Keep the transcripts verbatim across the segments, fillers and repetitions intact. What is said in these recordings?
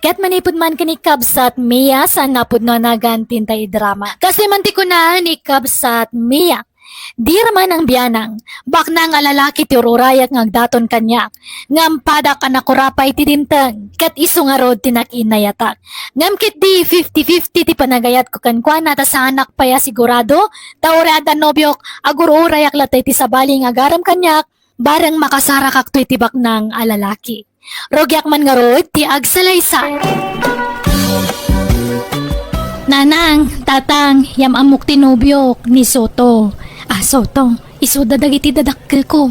Ket manipud man ken ni Kabsat Mia, saan a pudno a nagan ti intay idrama. Kastoy man ti kuna ni Kabsat Mia, "Dira man ang biyanang, baknang a lalaki ti ururayak nga agdaton kaniak, ngem padak a nakurapay ti dimteng, ket isu ngarud ti nakiinnayatak. Ngem ketdi fifty fifty ti panagayatko kenkuana ta saanak pay a sigurado, ta uray adda nobiok, agur-urayak latta iti sabali nga agarem kaniak, bareng makasarakakto iti baknang a lalaki." Rugiak man ngarud ti agsalaysay. Nanang, tatang, yam-ammok ti nobiok, ni Soto. Ah, Soto, isuda dagiti dadakkelko.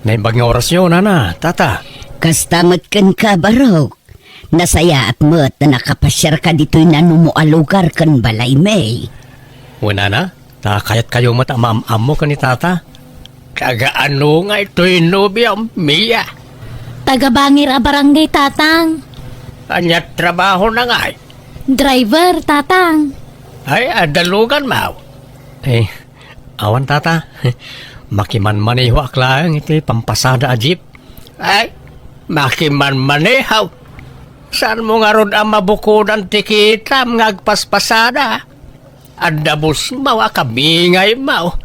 Naimbag nga orasyo, nana, tata. Kasta met kenka, Barok. Nasayaat met a nakapasiarka ditoy nanumo a lugar ken balaymi. Wen, nana, ta kayatkayo met a maam-ammo ken ni tata. Taga-ano ngay toy nobiom, Mia? Taga Bangir a barangay, tatang. Ania trabahona ngay? Driver, tatang. Ay, adda luganmo? Eh, awan, tata. Makimanmanehoak laeng iti pampasada a jeep. Ay, makimanmaneho. Saanmo ngarud a mabukodan ti kitam nga agpaspasada? Adda busmaw a kabingaymo.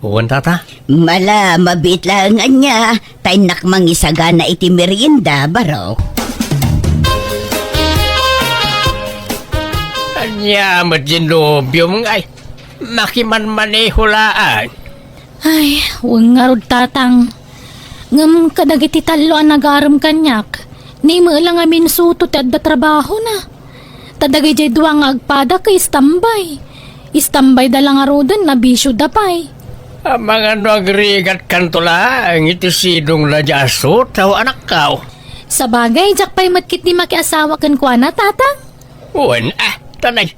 Wen, tata. Mala, mabiit laeng ania, ta innak mangisagana iti merienda, Barok. Ania met diay nobiom ngay? Makimanmaneho laeng. Ay, wen ngarud, tatang. Ngem kadagiti tallo a nagarem kaniak, ni met la ngamin Soto ti adda trabahona. Ta dagidiay dua nga agpadak, istambay. Istambayda la ngaruden, nabisioda pay. Amangan no agrigatkanto laeng iti sidongna diay a Soto, anakko. Sabagay, diak pay met ketdi makiasawa kenkuana, tatang. Wen, ah, tanay.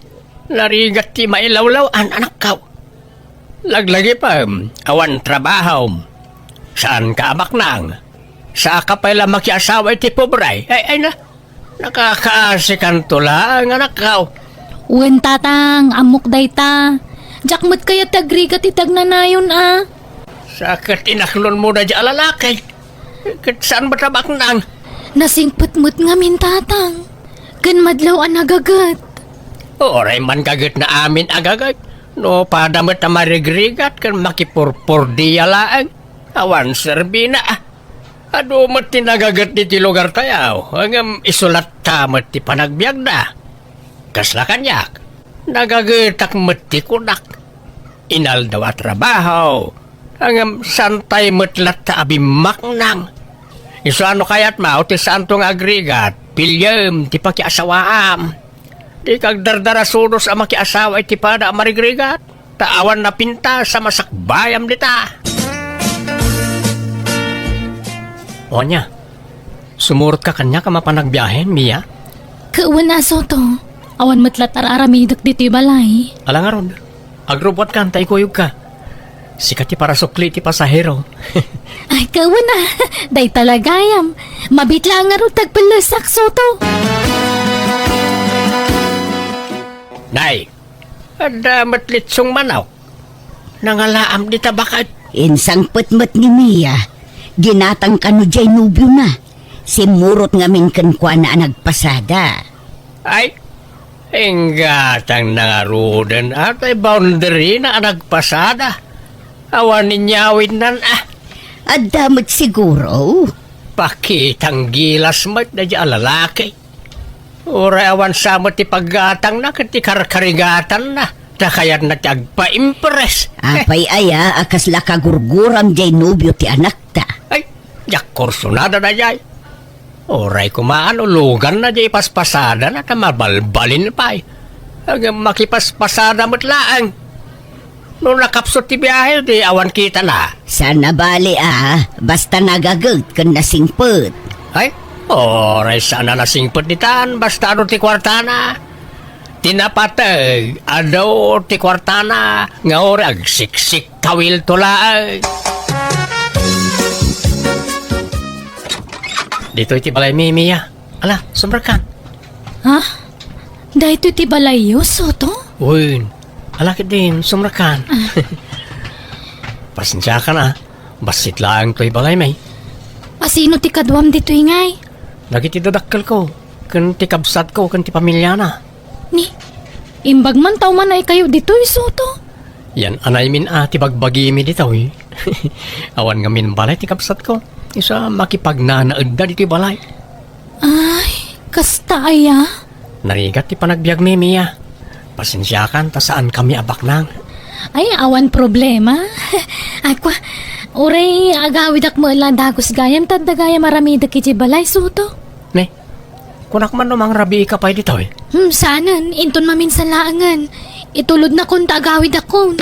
Narigat ti mailawlaw-an, anakko. Laglagipem, awan trabahom. Saanka a baknang. Saanka pay la makiasawa iti pobre. Ay, ay na. Nakakaasikanto laeng, anakko. Wen, tatang, ammok dayta. Diak met kayat ti agrigat iti agnanayon, a. Sa ket inaklonmo daydiay a lalaki. Ket saan met a baknang? Nasingpet met ngamin, tatang. Ken madlaw a nagaget. Uray man gagetna amin a gaget. No pada met a marigrigat ken makipurpurdia laeng. Awan serbina. Adu met ti nagaget ditoy lugartayo, ngem isu latta met ti panagbiagda. Kasla kaniak, nagagetak met ti kunak. Inaldaw a trabaho, ngem saantay met latta a bimmaknang. Isu a no kayatmo ti saanto nga agrigat, piliem ti pakiasawaam. Dika agdardarasudos a makiasawa iti pada a marigrigat, ta awan napintas a masakbayam dita. O ania, sumurotka kaniak a mapan agbiahe, Mia? Ket wen a, Soto, awan met latta ar-aramidek ditoy balay. Ala ngarud, agrubbuatkan ta ikuyogka. Sika ti parasukli ti pasahero. Ay, ket wen a, dayta la gayam. Mabiit laeng ngarud ti agpellesak, Soto. Nay, adda met litsong manok. Nangalaam dita baket. Insangpet met ni Mia. Ginatang kano diay nobiona. Simmurot ngamin kenkuana a nagpasada. Ay, inggatangna ngaruden, atoy boundary na a nagpasada. Awan inyawidnan, a. Adda met siguro. Pakitang gilas met daydiay a lalaki. Uray awan sa met ti paggatangna ket ti karkarigatanna. Ta kayatna ti agpaimpress. Apay aya a kasla kagurguram diay nobio ti anakta? Ay, diak kursunada daydiay. Uray koma no luganna diay ipaspasadana ta mabalbalin pay. Ngem makipaspasada met laeng. No nakapsut ti biahe, di awan kitana. Saan a bali a, basta nagaget ken nasingpet. Ay, uray saan a nasingpet ditan, basta adu ti kuartana. Ti napateg, adu ti kuartana, nga uray agsiksikkawilto laeng. Ditoy ti balaymi, Mia. Ala, sumrekkan. Ha? Daytoy ti balayyo, Soto? Wen. Ala ketdin, sumrekkan. Ah. Pasensiakan a. Bassit laeng toy balaymi. A, sino ti kaduam ditoy ngay? Dagiti dadakkelko. ken ti kabsatko ken ti pamiliana. Ni, imbag man ta umanay kayo ditoy, Soto? Yan anaymin a ti bagbagimi ditoy. Awan ngamin balay ti kabsatko. Isu a makipagnanaedda ditoy balay. Ay, kasta aya? Narigat ti panagbiagmi, Mia. Pasensiakan ta saankami a baknang. Ay, awan problema. Ay, kwa, uray agawidak met la dagus gayam ta adda gayam aramidek iti balay, Soto. Ne, kunak man no mangrabiika pay ditoy. Hmm, saanen, inton maminsan laengen. Itulodnakon ta agawidakon.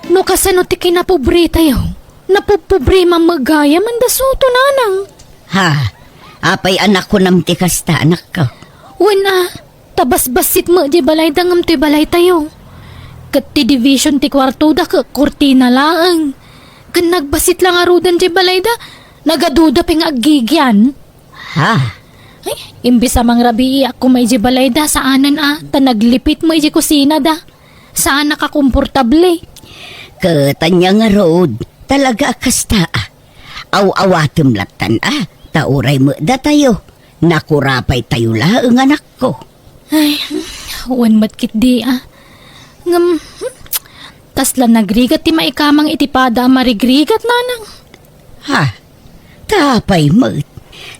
No kasano ti kinapobretayo? Napupobreman met gayam, Manda Soto, nanang. Ha? Apay a nakunam ti kasta, anakko? Wen a, ta basbassit met diay balayda ngem toy balaytayo. Ket ti division ti kuartoda ket kurtina laeng. Ken nagbassit la ngaruden diay balayda, nagaduda pay nga aggigian. Ha? Ay, imbes a mangrabiiak koma idiay balayda, saanen a, ta naglipit met idiay kusinada. Saanak a komportable. Ket ania ngarud, talaga a kasta a. Aw-awatem lattan a, ta uray met datayo, nakurapaytayo laeng, anakko. Ay, wen met ketdi a. Ngem, hmm, kasla nagrigat ti maikamang iti pada a marigrigat, nanang. Ha? Ta apay met?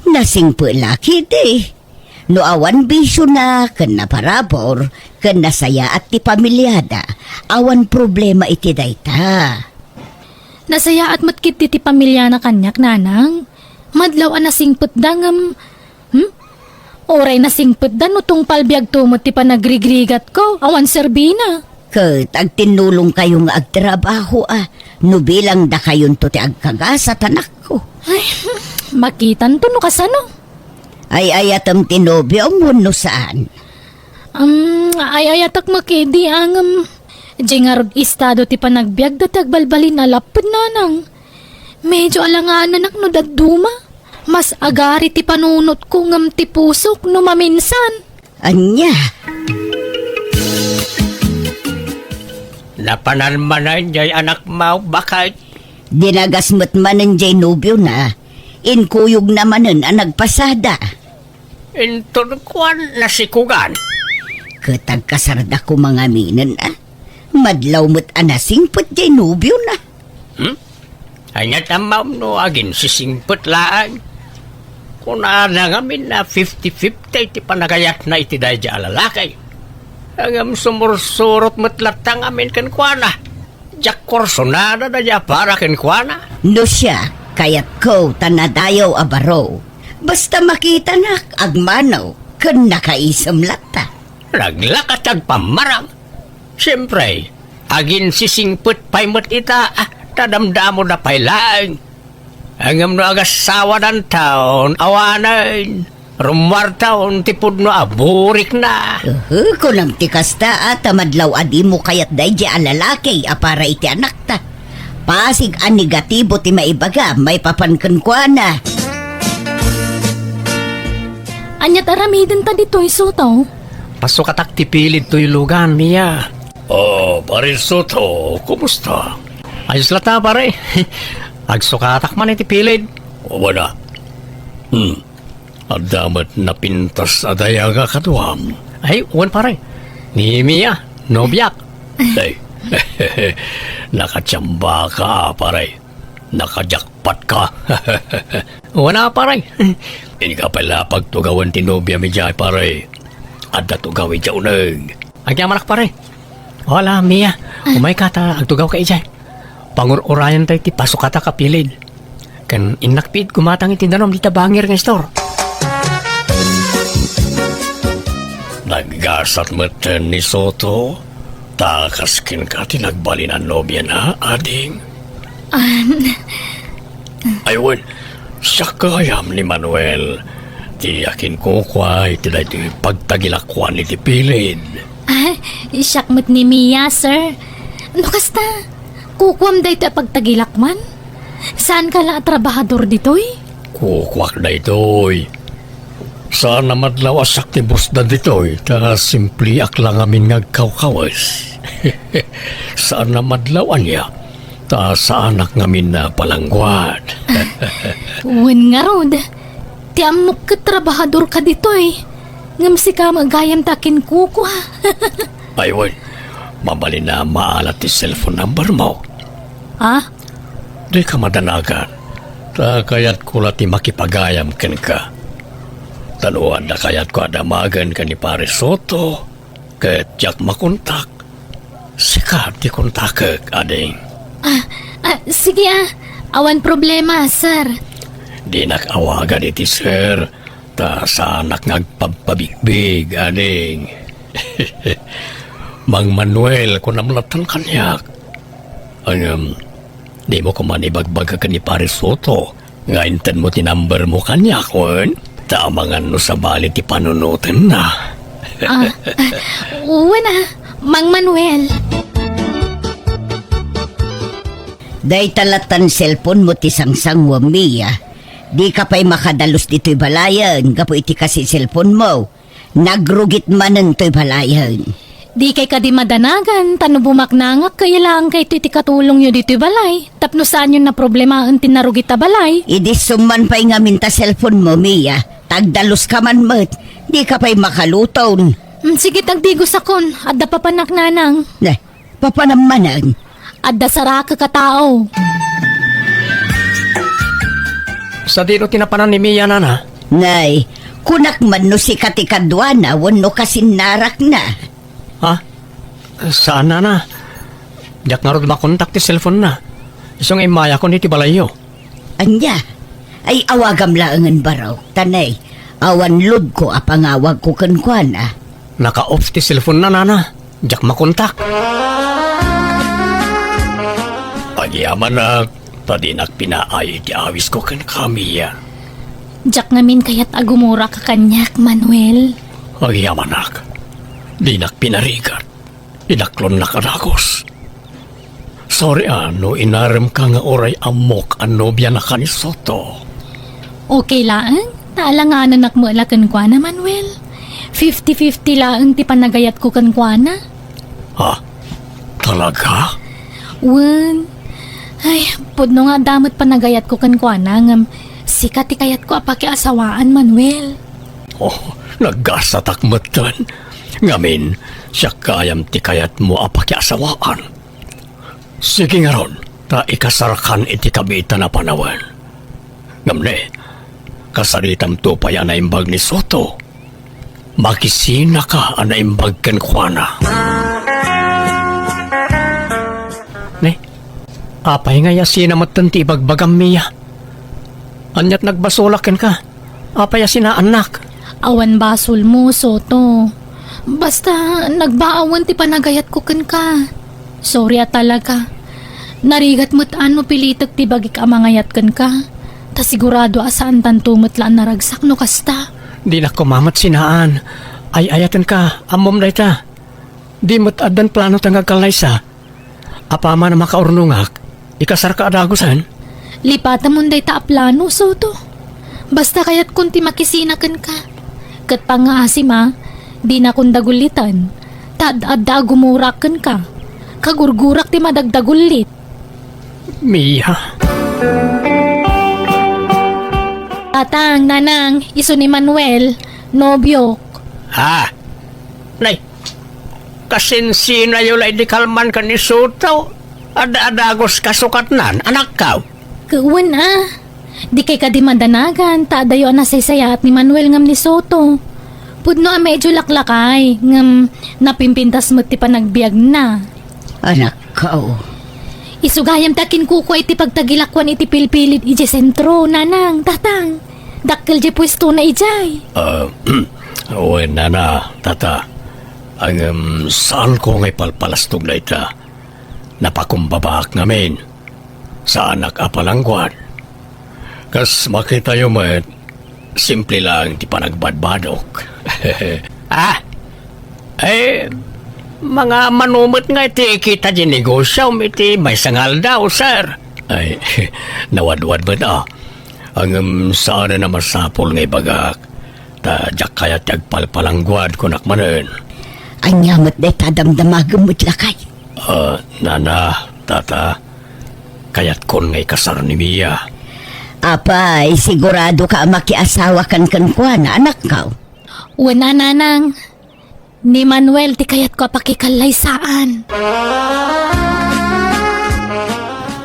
Nasingpet la ketdi. No awan bisiona ken naparabur ken nasayaat ti pamiliada, awan problema iti dayta. Nasayaat met ketdi ti pamiliana kaniak, nanang. Madlaw a nasingpetda ngem, hmm? Uray nasingpetda no tungpal biagto met ti panagrigrigatko, awan serbina. Ket agtinnulongkayo nga agtrabaho a, no bilang dakayonto ti agkagasat, anakko. Ay, makitanto no kasano. Ay-ayatem ti nobiom wenno saan? Um, ay-ayatek met ketdi a ngem, diay ngarud estado ti panagbiagda ti agbalbalin a lapped, nanang. Medio alanganak no dadduma. Mas agari ti panunotko ngem ti pusok no maminsan. Ania? Napanan manen jay anakmo, baket? Dinagas met manen jay nobiona. Inkuyogna manen a nagpasada. Inton kuan nasikugan. Ket agkasarda koma ngaminen a. Madlaw met a nasingpet jay nobiona. Hmm? Ania ti ammom no aginsisingpet laeng? Kunana ngamin a fifty fifty ti panagayatna iti daydiay a lalaki. Ngem sumursurot met latta ngamin kenkuana. Diak kursunada daydiay a para kenkuana. No siak, kayatko ta nadayaw a baro. Basta makitanak, agmano, ken nakaisem latta. Naglaka ti agpammarang. Siempre, aginsisingpet pay met ita, ah, ta damdamoda pay laeng. Ngem no agassawadanton, awanen, rummuarton ti pudno a burikna. Uhu, kunam ti kasta, a, ta madlaw a dimo kayat daydiay a lalaki a para iti anakta. Pasig a negatibo ti maibagam maipapan kenkuana. Ania ti aramidenta ditoy, Soto? Pasukatak ti pilid toy lugan, Mia. Oh, Pare Soto, kumusta? Ayos latta, pare. Agsukatak man iti pilid. Wen a. Hmm. Adda met napintas a dayag a kaduam. Ay, wen, pare. Ni Mia, nobiak. Ay. Nakachambaka, pare. Nakajakpat ka. Wen a, pare. Inka pay la pagtugawen ti nobiam idiay, pare. Adda tugaw idiay uneg. Agyamanak, pare. Hola, Mia. Ah. Umayka ta agtugawka idiay. Pangur-urayentayo ti pasukatak a pilid. Ken innak piit gumatang iti danum dita bangir nga istor. Naggasat metten ni Soto, ta kas kenka ti nagbalin a nobiana, ading. An- Ay, wen, siak gayam ni Manuel, ti akinkukua iti daytoy pagtagilakuan iti pilid. Ah, siak met ni Mia, sir. No kasta, kukuam daytoy a pagtagilakuan? Saanka la a trabahador ditoy? Kukuak daytoy. Saan a madlaw a siak ti busda ditoy, ta simpliak la ngamin nga agkawkawes. Saan a madlaw ania, ta saanak ngamin a palangguad. Wen ngarud, Ti ammok ket trabahadorka ditoy. Ngem sika met gayam ta kinkukua. Ay, wen, mabalin a maalat ti cellphone number mo. Ha? Dika madanagan. Ta kayatko la ti makipagayam kenka. Ta no adda kayatko a damagen ken ni Pare Soto, ket diak makontak. Sika ti kontakek, ading. Ah, ah, sige, ah. Awan problema, sir. Dinak awagan iti sir, ta saanak nga agpabpabigbig, ading. Mang Manuel, kunam latta kaniak. Ngem, dimo koma ibagbaga ken ni Pare Soto nga intedmo ti number mo kaniak, wen? Ta amangan no sabali ti panunotenna. Ah, ah, wen, ah, Mang Manuel. Dayta lattan cellphone mo ti sangsanguam, Mia. Dika pay makadalus ditoy balayen gapu iti kasi cellphone mo. Nagrugit manen toy balayen. Dikay kadi madanagan, ta no bumaknangak, kayat laeng kayto iti katulongyo ditoy balay. Tapno saanyo naproblemaen ti narugit a balay. Idi summan pay ngamin ta cellphone mo, Mia. Tagdaluska man met. Dika pay makaluton. Mm, sige, tagdigosakon. Adda papanak, nanang. Ne, papanam manen. Adda sarakek a tao. Sadino ti napanan ni Mia, nana? Nay, kunak man no sika ti kaduana wenno kasinnarakna. Ha? Saan, nana. Diak ngarud makontak ti cellphone-na. Isu nga immayakon iti balayyo. Ania? Ay, awagam laengen, barok. Ta nay, awan load-ko a pangawagko kenkuana. Naka-off ti cellphone-na, nana. Diak makontak. Agyamanak, ta dinak pinaay iti awisko kenka, Mia. Diak ngamin kayat a gumurak kaniak, Manuel. Agyamanak, dinak pinarigat. Inaklonnak a dagus. Sorry a no inaremka nga uray ammok a nobianaka ni Soto. Okay laeng, ta alanganenak met la kenkuana, Manuel. Fifty fifty laeng ti panagayatko kenkuana. Ha? Talaga? Wen. Ay, pudno nga adda met panagayatko kenkuana, ngem sika ti kayatko a pakiasawaan, Manuel. Oh, naggasatak metten. Ngamin, siak gayam ti kayatmo a pakiasawaan. Sige ngarud, ta ikasarkan iti kabiitan a panawen. Ngem ne, kasaritamto pay a naimbag ni Soto. Makisinaka a naimbag kenkuana. Ne, apay nga yasina metten ti ibagbagam, Mia? Aniat nagbasolak kenka? Apay a sinaannak? Awan basolmo, Soto. Basta, nagbaawen ti panagayatko kenka. Sorry a talaga. Narigat met a no pilitek ti bagik a mangayat kenka. Ta sigurado a saantanto met la a naragsak no kasta. Dinak koma met sinaan. Ay-ayatenka, ammom dayta. Di met addan plano ta nga agkallaysa. Apaman a makaurnongak, ikasarka a dagusen? Lipatamon dayta a plano, Soto. Basta kayatkon ti makisina kenka. Ket pangngaasim a, dinakon dagulliten. Ta ad-adda a gumurak kenka. Kagurgurak ti madagdagullit. Mia. Tatang, nanang, isu ni Manuel, nobiok. Ha? Nay, kasinsinayo la idi kalman ken ni Soto. Ad-adagus kasukatnan, anakkaw. Wen a. Dikay kadi madanagan, ta adayo a nasaysayaat ni Manuel ngem ni Soto. Pudno a medyo laklakay, ngem napimpintas met ti panagbiagna. Anakkaw. Isu gayam ta kinkukua iti pagtagilakuan iti pilpilid idiay sentro, nanang, tatang. Dakkel diay puestona idiay. Ah, wen, nana, tata. Ngem, saanko nga ipalpalastog dayta. Napakumbabaak ngamin. Saanak a palangguad. Kas makitayo met, simple lang ti panagbadbadok. Ah, eh, mga manumet nga iti kita di negosyo iti maysa nga aldaw, sir. Ay, nawadwad met, ah. Ngem saan a masapul nga ibagak. Ta diak kayat ti agpalpalangguad, kunak manen. Ania met dayta damdamagem met lakay? Ah, nana, tata, kayatkon nga ikasar ni Mia. Apay, sigurado ka a makiasawa kan kenkuana, anakko? Wen a, nanang. Ni Manuel ti kayatko a pakikallaysaan.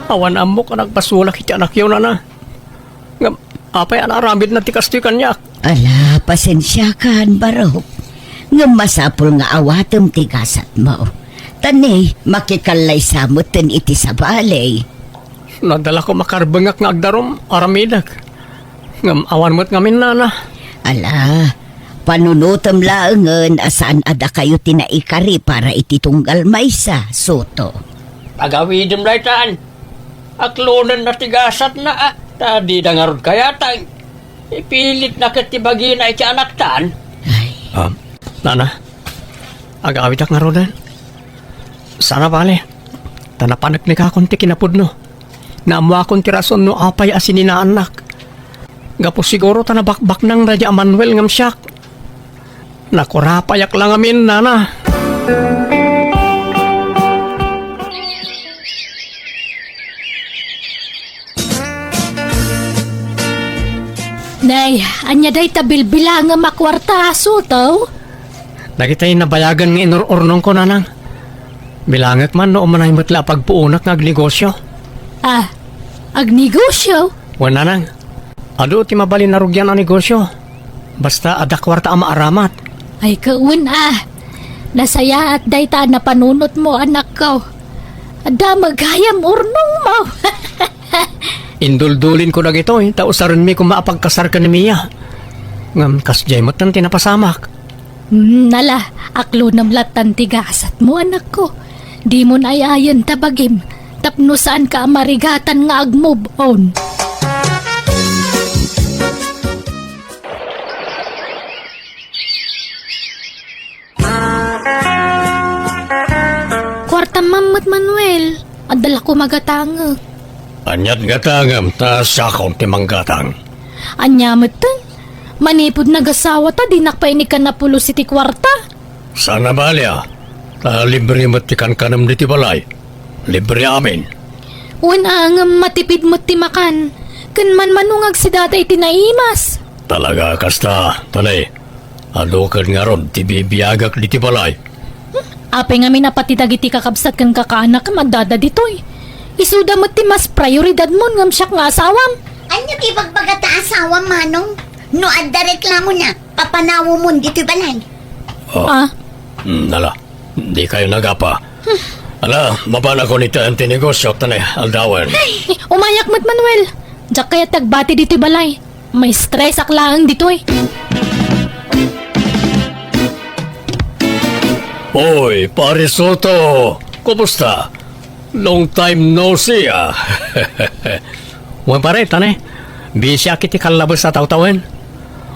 Awan ammok a nagbasolak iti anakyo, nana. Ngem, apay a naaramidna ti kastoy kaniak? Ala, pasensiakan, barok. Ngem masapul nga awatem ti gasatmo. Ta ni, makikallaysa metten iti sabali. Nadalako makarbengak nga agdarum, aramidek. Ngem awan met ngamin, nana. Ala, panunotem laengen a saan a dakayo ti naikari para iti tunggal maysa, Soto. Pagawidem daytan. Aklonenna ti gasatna, a, ta dida ngarud kayatang. Ipilitna ket ti bagina iti anaktan. Ay. Ah, nana, agawidak ngaruden. Sana bale, ta napaneknekakon ti kinapudno. Naammoakon ti rason no apay a sininaannak. Gapu siguro ta nabakbaknang daydi a Manuel ngem siak. Nakurapayak la ngamin, nana. Nay, ania dayta bilbilangem a kuarta, Soto? Dagitay nabayagen nga inur-urnongko, nanang. Bilangek man no umanay met la a pagpuonak nga agnegosio. Ah, agnegosio? Wen, nanang. Adu ti mabalin a rugian a negosio. Basta adda kuarta a maaramat. Ay, kawen a. Nasayaat dayta a napanunotmo, anakko. Adda met gayam urnongmo. Induldulinko dagitoy, ta usarenmi koma a pagkasar ken ni Mia. Ngem kasdiay metten ti napasamak. Hmm, nala, aklonem lattan ti gasatmo, anakko. Dimon ay-ayen ta bagim, tapno saanka a marigatan nga ag-move on. Kuartam man met, Manuel. Adda la koma gatangek. Aniat gatangem ta siakon ti manggatang. Ania metten? Manipud nagasawa ta dinak pay ni kanapulos iti kuarta. Saan a bali a, ta libre met ti kankanem ditoy balay. Libre amin. Wen a, ngem matipid met ti makan. Ken manmano nga agsidata iti naimas. Talaga a kasta, ta ni, adu ket ngarud ti bibiagak ditoy balay. Hmm, apay ngamin a pati dagiti kakabsat ken kakaanakem addada ditoy. Isuda met ti mas prioridadmon ngem siak nga asawam. Ania ti ibagbaga ta asawam, Manong? No adda reklamona, papanawemon ditoy balay. Oh. Ah? Hmm, ala, dikayo nagapa. Hmm. Ala, mapanakon itaen ti negosio, ta ni, aldawen. Ay, umayak met, Manuel. Diak kayat ti agbati ditoy balay. Maistresak laeng ditoy. Hoy, Pare Soto! Kumusta? Long time no see, ah. Wen, pare, ta ni, bisiak iti kallabes a tawtawen.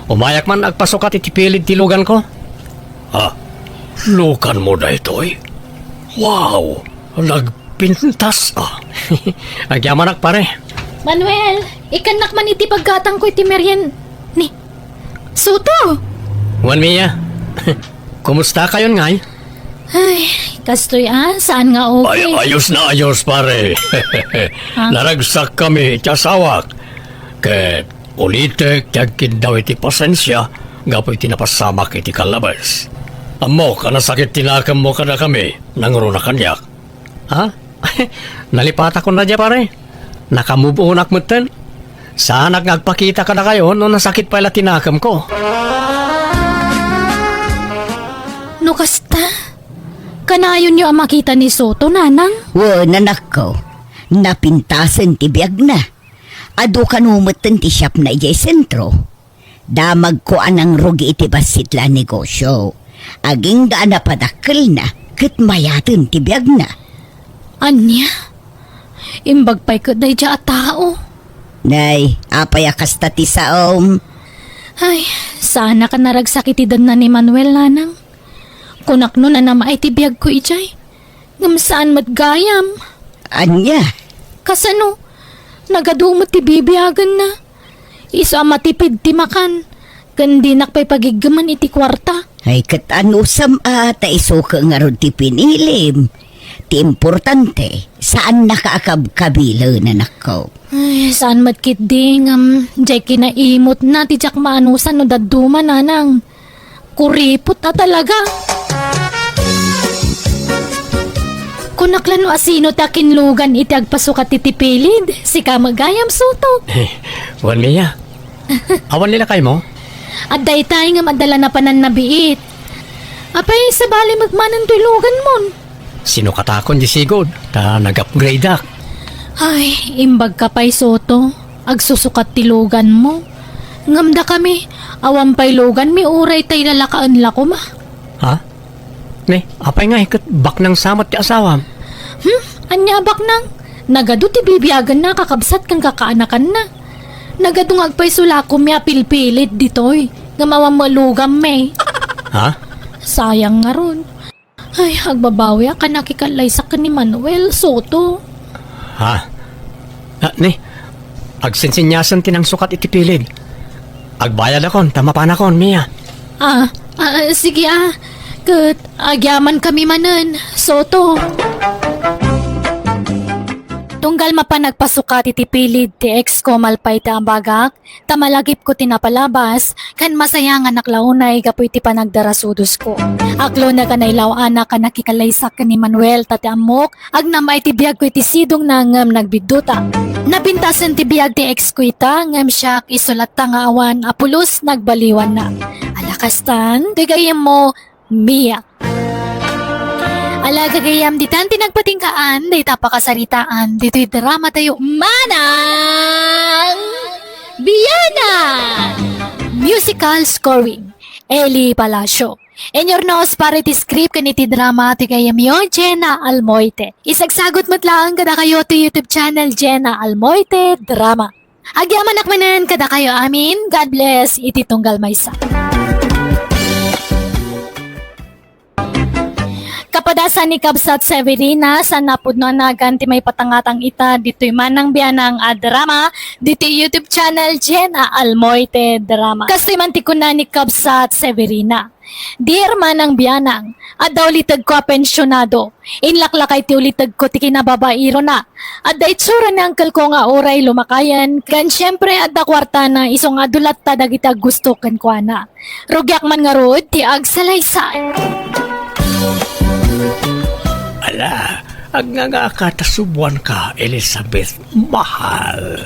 Umayak man agpasukat iti pilid ti luganko. Ah, luganmo daytoy? Wow! Nagpintas, ah. Agyamanak, pare. Manuel, ikannak man iti paggatangko iti merien-, ni Soto! Wen, Mia. Kumusta kayon ngay? Ay, kastoy a, saan nga okay. Ay, ayos na ayos, pare. Ha? Naragsak kami iti asawak. Ket ulitek ti agkiddaw iti pasensia gapu iti napasamak iti kallabes. Ammok a nasakit ti nakemmo kadakami, nangruna kaniak. Ha? Nalipatakon na dia, pare. Naka-move on-ak metten. Saanak nga agpakita kadakayo no nasakit pay la ti nakemko. No kasta, kanayonyo a makita ni Soto, nanang? Wen, anakko. Napintasen ti biagna. Adu kano metten ti shopna idiay sentro. Damagko a nangrugi iti bassit la a negosio. Agingga a napadakkelna ket mayaten ti biagna. Ania? Imbag pay ket daydiay a tao? Nay, apay a kasta ti saom? Ay, saanak a naragsak iti denna ni Manuel, nanang. Kunak no nanamaay ti biagko idiay. Ngem saan met gayam. Ania? Kasano? Nagadu met ti bibiagenna. Isu a matipid ti makan, ken dinak pay pagiggeman iti kuarta. Ay, ket anusam a, ta isu ket ngarud ti pinilim. Ti importante, saannaka a kabkabilen, anakko. Ay, saan met ketdi ngem diay kinaimutna ti diak maanusan no dadduma, nanang. Kuripot a talaga. Kunak la no asino ti akinlugan iti agpasukat iti pilid, sika met gayam, Soto. Eh, wen, Mia. Awan ni lakaymo? Adda itay ngem adda la napanan nabiit. Apay, sabali met manen toy luganmon? Sinukatakon diay sigud, ta nag-upgradeak. Ay, imbagka pay, Soto. Agsusukat ti luganmo. Ngem dakami, awan pay luganmi uray tay lalakaen la koma. Ha? Ne, apay ngay ket baknang sa met ti asawam? Hmm? Ania a baknang? Nagadu ti bibiagenna a kakabsat ken kakaanakanna. Nagadu nga agpayso la a kumia pilpilit ditoy, ngem awan met luganmi. Ha? Sayang ngarud. Ay, agbabawiak a nakikallaysak ken ni Manuel Soto. Ha? Ah, ne, agsinsinyasen ti nangsukat iti pilid. Agbayadakon, ta mapanakon, Mia. Ah, ah, sige, ah. Ket agyamankami manen, Soto. Tunggal mapan agpasukat iti pilid ti ex ko, malpay ti abagak, ta malagipko ti napalabas, ken masayanganak la unay gapu iti panagdarasudosko. Aklonek a nailaw-anak a nakikallaysak ken ni Manuel, ta ti ammok, agnam-ay ti biagko iti sidongna ngem nagbidduta. Napintasen ti biag ti ex ko ita, ngem siak, isu latta nga awan a pulos nagbaliwanna. Ala kastan, ti gayyemmo, Mia. Ala, gagayyem, ditan ti nagpatinggaan dayta a pakasaritaan ditoy drama tayo, Manang Bianang! Musical scoring, Eli Palacio. Inyurnos para iti script ken iti drama ti gayyemyo, Jenna Almoite. Isagsagut met laeng kadakayo ti YouTube channel, Jenna Almoite Drama. Agyamanak manen kadakayo amin. God bless iti tunggal maysa. Kapadasan ni Kabsat Severina, saan a pudno a nagan ti maipatangatang ita ditoy Manang Bianang a drama, ditoy YouTube channel Jenna Almoite Drama. Kastoy man ti kuna ni Kabsat Severina. Dear Manang Bianang, adda ulitegko a pensionado. Inlaklakay ti ulitegko ti kinababairona. Adda itsura ni angkelko nga uray lumakayen, ken siempre adda kuartana isu nga adu latta dagiti aggusto kenkuana. Rugiak man ngarud ti agsalaysay. Ala, agngangaka ta subuanka, Elizabeth, mahal.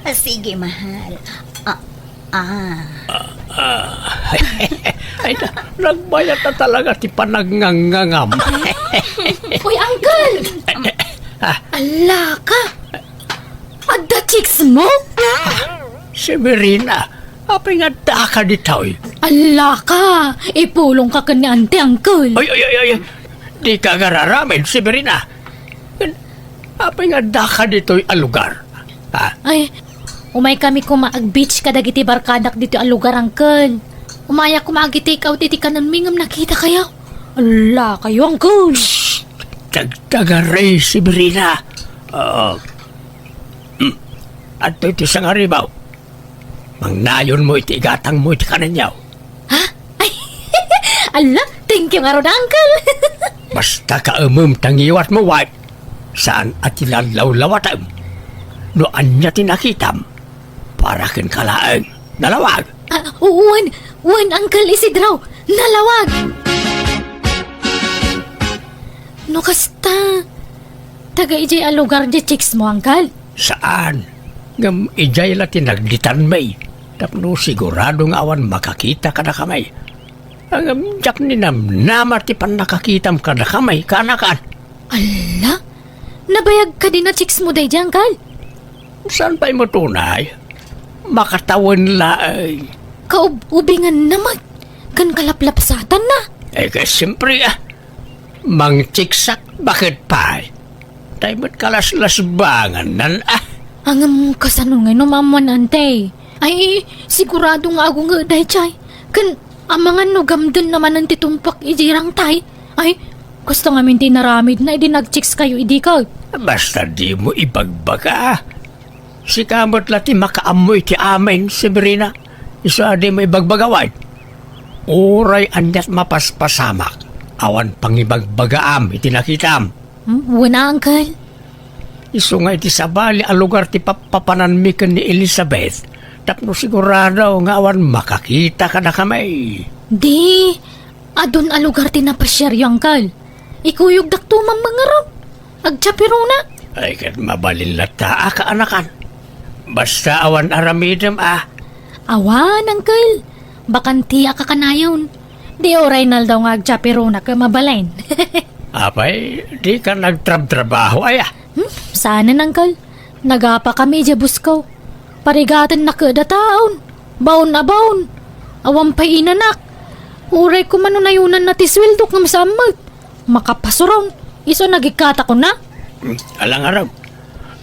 Ah, sige, mahal. Ah, Ah. Ah, ah. Ay, na, nagbayat na talaga ti panagngangngangam. Uy, Uncle! Ah. Ala ka! Adda chicks mo? Severina, apay nga addaka ditoy? Ala ka! Ipulong ka ken ni Auntie, Uncle. Ay, ay, ay, ay. Di ka agararamid, Severina. Apay nga addaka ditoy a lugar? Ha? Ay, umaykami koma ag-beach kadagiti barkadak ditoy a lugar, Uncle. Umayak koma agi-take out iti kanenmi ngem nakitakayo. Ala kayo, Uncle! Shh! Tagtagaray, Severina. Ah, hmm. Adtoy ti sangaribaw. Mangnayonmo iti igatangmo iti kanenyo. Ha? Ay, ala, thank you ngarud, Uncle. Basta kaemem ta ngiwatmo, wife. Saan a ti lallawlawatem. No ania ti nakitam, para kenka laeng. Nalawag! Ah, wen, wen, Uncle Isidro, nalawag! No kasta, taga idiay a lugar diay chicks mo, Uncle? Saan? Ngem idiay la ti nagditanmi. Tapno sigurado nga awan makakita kadakami. Ngem diak ninamnama ti pannakakitam kadakami, kaanakan. Ala? Nabayag kadi a chicks mo daydiay, Uncle? Saan pay met unay? Makatawen laeng. Kaub-ubinganna met, ken kalaplapsatanna. Eh, kay siyempre, ah. Mangchiksak, baket pay. Tay met kalaslasbangan nan, ah. Ngem kasano ngay no maammoan, Auntie? Ay, sigurado nga agunget daydiay. Ken amangan no gamdenna manen ti tumpak idiay rangtay. Ay, kasta ngamin ti inaramidna idi nagchicks kayo idi, Uncle. Basta dimo ibagbaga. Sika met la ti makaammo iti amin, Severina. Isu a dimo ibagbaga, wife. Uray aniat mapaspasamak. Awan pangibagbagaam iti nakitam. Hmm? Wen a, Uncle. Isu nga iti sabali a lugar ti pappapananmi ken ni Elizabeth tapno sigurado nga awan makakita kadakami. Di, adun a lugar ti napasiaryo, Uncle. Ikuyogdakto man ngarud. Agtiapirona. Ay, ket mabalin latta a kaanakan. Basta awan aramidem a. Awan, Uncle. Bakanti a kakanayon. Di uray naldaw nga agtiapirona ket mabalin. Apay, dika nagtrabtrabaho, aya? Hmm, saanen, Uncle. Nagapakami idiay busko. Parigatennak ket a taon. Baon a baon. Awan pay inanak. Uray koma no nayunanna ti sueldok ngem saan met. Makapasuron. Isu a nagikkatakon na. Hmm, ala ngarud.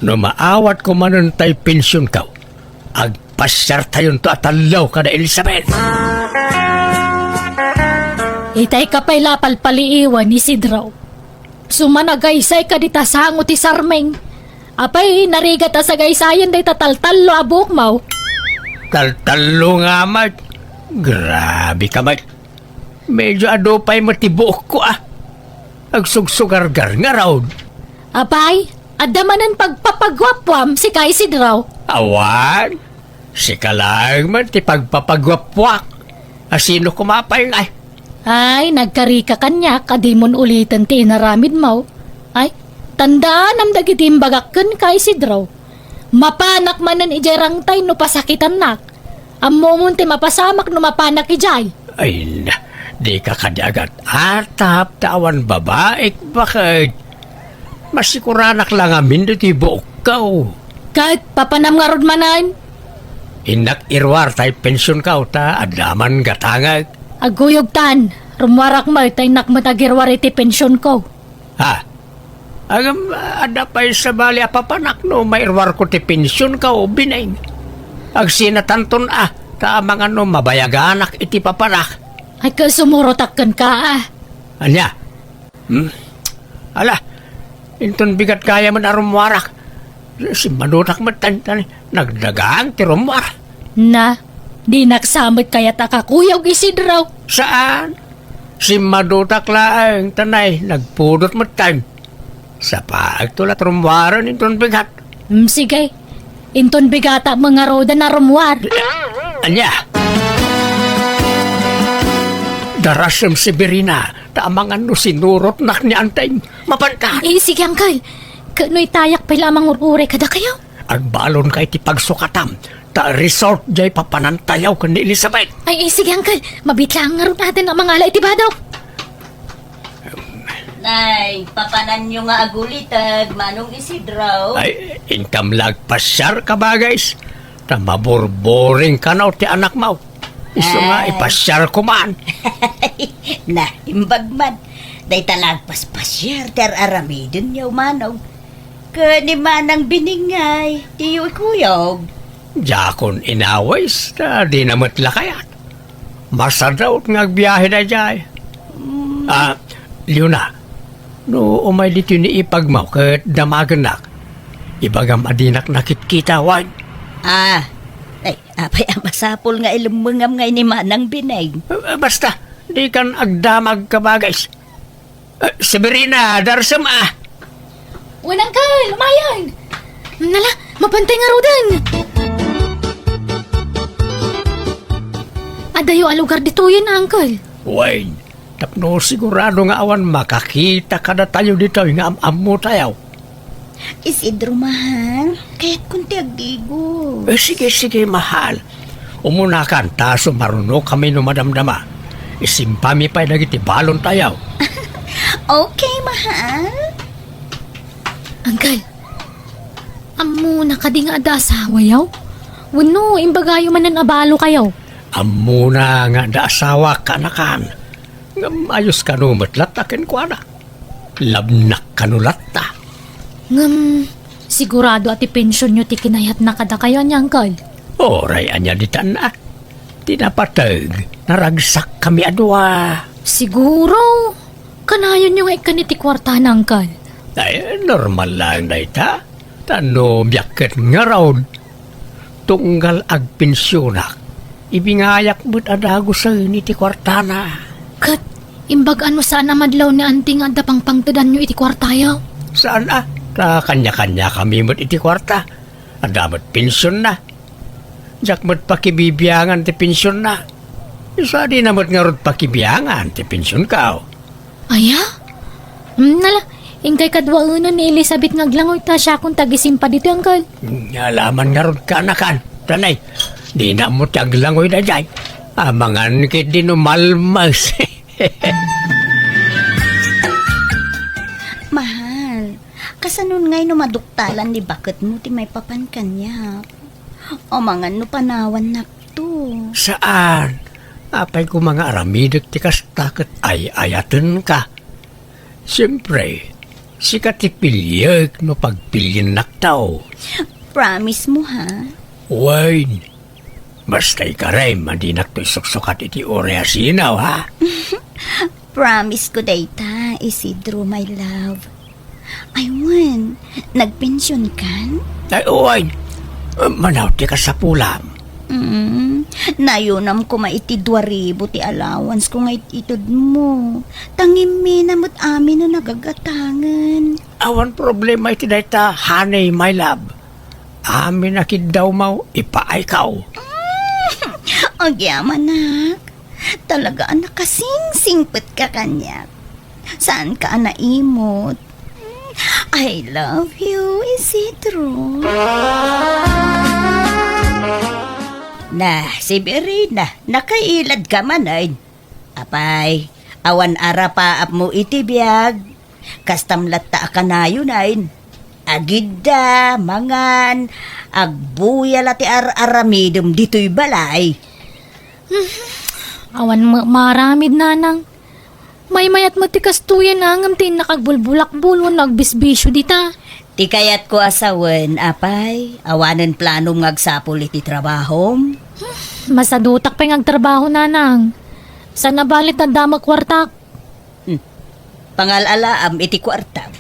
No maawatko manen tay pensionko, agpasiartayonto a tallo kada Elizabeth. Itay ka pay la palpaliiwen, Isidro. Sumanagaysay ka dita sango ti sarming. Apay, narigat a sagaysayan dayta taltallo a buokmo. Taltallo nga met. Grabe ka met. Medyo adu pay met ti buokko, a. Agsugsugargar ngarud. Apay, adda manen pagpapaguapuam, sika Isidro? Awan. Sika laeng met ti pagpapaguapuak. A sino koma pay ngay? Ay, nagkarika kaniak a dimon uliten ti inaramidmo. Ay, tandaanam dagiti imbagak kenka, Isidro. Mapanak manen idiay rangtay no pasakitannak. Ammomon ti mapasamak no mapanak idiay. Ay na, dika kadi agat-atap ta awan babaik, baket. Masikuranak la ngamin ditoy buokko. Ket papanam ngarud manen? Innak iruar tay pensionko ta adda man gatangek. Agkuyogtan, rummuarak met ta innak met agiruar iti pensionko. Ha? Ngem, adda pay sabali a papanak no mairuarko ti pensionko, Bineng. Agsinatanton a, ta amangan no mabayaganak iti papanak. Ay, ket sumurotak kenka, a. Ania? Hmm? Ala, inton bigat gayam a rummuarak. Simmadutak met, tan, tan, nagdagang ti rummuar. Na, dinak sa met kayat a kakuyog, Isidro. Saan? Simmadutak laeng, tanay, nagpudot met, tan. Sapaekto la ti rummuaren inton bigat. Hmm, sige. Inton bigatak met ngaruden a rummuar. Ania? Darasem, Severina, ta amangan no sinurotnak ni Anteng. Mapanta. Eh, sige, Uncle. Ket no itayak pay la a mangur-uray kadakayo? Agbalonka iti pagsukatam, ta resort diay papanantayo ken ni Elizabeth. Ay, eh, sige, Uncle. Mabiit laeng ngarud aden a mangala iti bado. Nay, papananyo nga aguliteg, Manong Isidro. Ay, intam la agpasiar, kabagis. Ta maburburing kano ti anakmo. Isu nga Ay. ipasiarko man. Na, imbag man. Dayta la agpaspasiar ti ar-aramidenyo, Manong. Ken ni Manang Biningay, diyo ikuyog. Diakon inawis, ta dina met la kayat. Masadut nga agbiahe daydiay. Mm. Ah, Leona, no umay ditoy ni ipagmo ket damagennak, ibagam a dinak nakitkita, wen? Ah, ay, apay a masapul nga ilemmengam ngay ni Manang Bineng? Eh, basta, dikan agdamag, kabagis. Eh, Severina, darsem a. Wen, Uncle, umayen. Nala, mapantay ngaruden. Adayo a lugar ditoyen, Uncle. Wen, tapno sigurado nga awan makakita kadatayo ditoy nga am-ammotayo. Isidro, mahal, kayatkon ti aggigo. Eh, sige, sige, mahal. Umunakan, ta sumarunokami no madamdama. Isimpami pay dagiti balontayo. Okay, mahal. Uncle, ammona kadi nga adda asawayo? Wenno, imbagayo manen a balokayo? Ammona nga adda asawak, kaanakan. Ngem ayos kano met latta kenkuana. Labnak kano latta. Ngem, sigurado a ti pensionyo ti kinayatna kadakayo, ania, Uncle? Uray ania ditan a. Ti napateg, naragsakkami a dua. Siguro, kanayonyo nga ikkan iti kuartana, Uncle. Ay, normal laeng dayta. Ta no biag ket ngarud, tunggal agpensionak, ibingayak met a dagusen iti kuartana. Ket Imbag-an no saan a madlaw ni Auntie nga adda pangpangtedanyo iti kuartayo? Saan a, ta kanya-kanyakami met iti kuarta. Adda met pensionna. Diak met pakibibiangan ti pensionna. Isu a dina met ngarud pakibiangan ti pensionko. Aya? Hmm, nala, inkay kaduaenan ni Elizabeth nga aglangoy ta siakon ti agisimpa ditoy, Uncle. Nga laman ngarud kaanakan. Tanay, dina met ti aglangoy daydiay. Amangan ketdi no malmes. Mahal, kasanon ngay no maduktalan ni baketmo ti maipapan kaniak? Amangan no panawannakto. Saan? Apay koma nga aramidek ti kasta ket ay-ayatenka. Siempre, sika ti piliek no pagpiliennakto. Promise mo, ha? Wen, basta ikarem a dinakto isuksukat iti uray a sinaw, ha? Promise ko dayta, Isidro, my love. Ay, wen, nagpensionkan? Ay, uwayen. Manaw ti kasapulam. Mm, nayunam koma iti dua ribu ti allowance ko nga it-ited mo. Tangimina met amin a nagagatangen. Awan problema iti dayta, honey, my love. Amin a kiddawmo, ipaayko. Agyamanak, talaga a nakasingsingpetka kaniak. Saanka a naimot. I love you, Isidro. Na, Severina, nakailadka manen. Apay, awan arapaapmo iti biag. Kastam latta a kanayon, ay. Agidda, mangan, agbuya la ti ar-aramidem ditoy balay. Awan ma-, maaramid, nanang. Maymayat met ti kastoyen, ngem ti innak agbulbulakbul wenno agbisbisio dita. Ti kayatko a sawen, apay, awanen planom nga agsapul iti trabahom? Masadutak pay nga agtrabaho, nanang. Saan a bale ta adda met kuartak. Hmm. Pangal-alaam iti kuartam.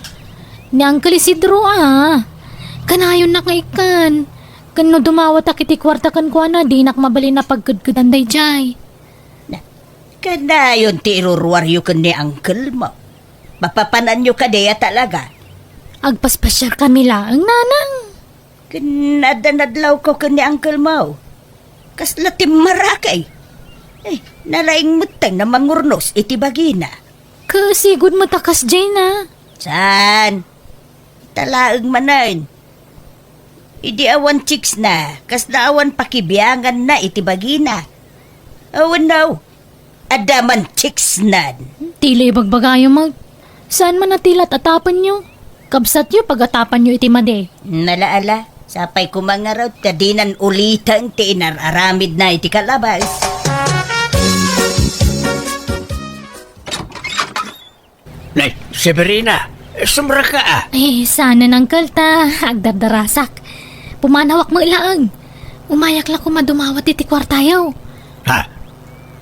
Ni Uncle Isidro, a. Kanayonnak nga ikkan. Ken no dumawatak iti kuarta kenkuana, dinak mabalin a pagkedkedan daydiay. Na, kanayon ti iruruaryo ken ni uncle mo. Mapapananyo kadi a talaga? Agpaspasiarkami laeng, nanang. Ken adda nadlawko ken ni uncle mo. Kasla timmarakay. Eh, nalaing metten a mangurnos iti bagina. Kasigud met a kasdiay na. Saan? Talaeng manen. Idi awan chicks na, kasla awan pakibiangan na iti bagina. Awan no. Adda man chicks nan. Tila ibagbagayo, mag-, saan man a tila at-atapenyo? Kabsatyo, pag-atapanyo iti madi. Nala, ala, sapay koma ngarud, ta dinan uliten ti inar-aramid na iti kalabas. Nay, Severina, sumraka, a. Eh, saan, uncle, ta agdardarasak. Pumanawak met laeng. Umayak la koma dumawat iti kuartayo. Ha?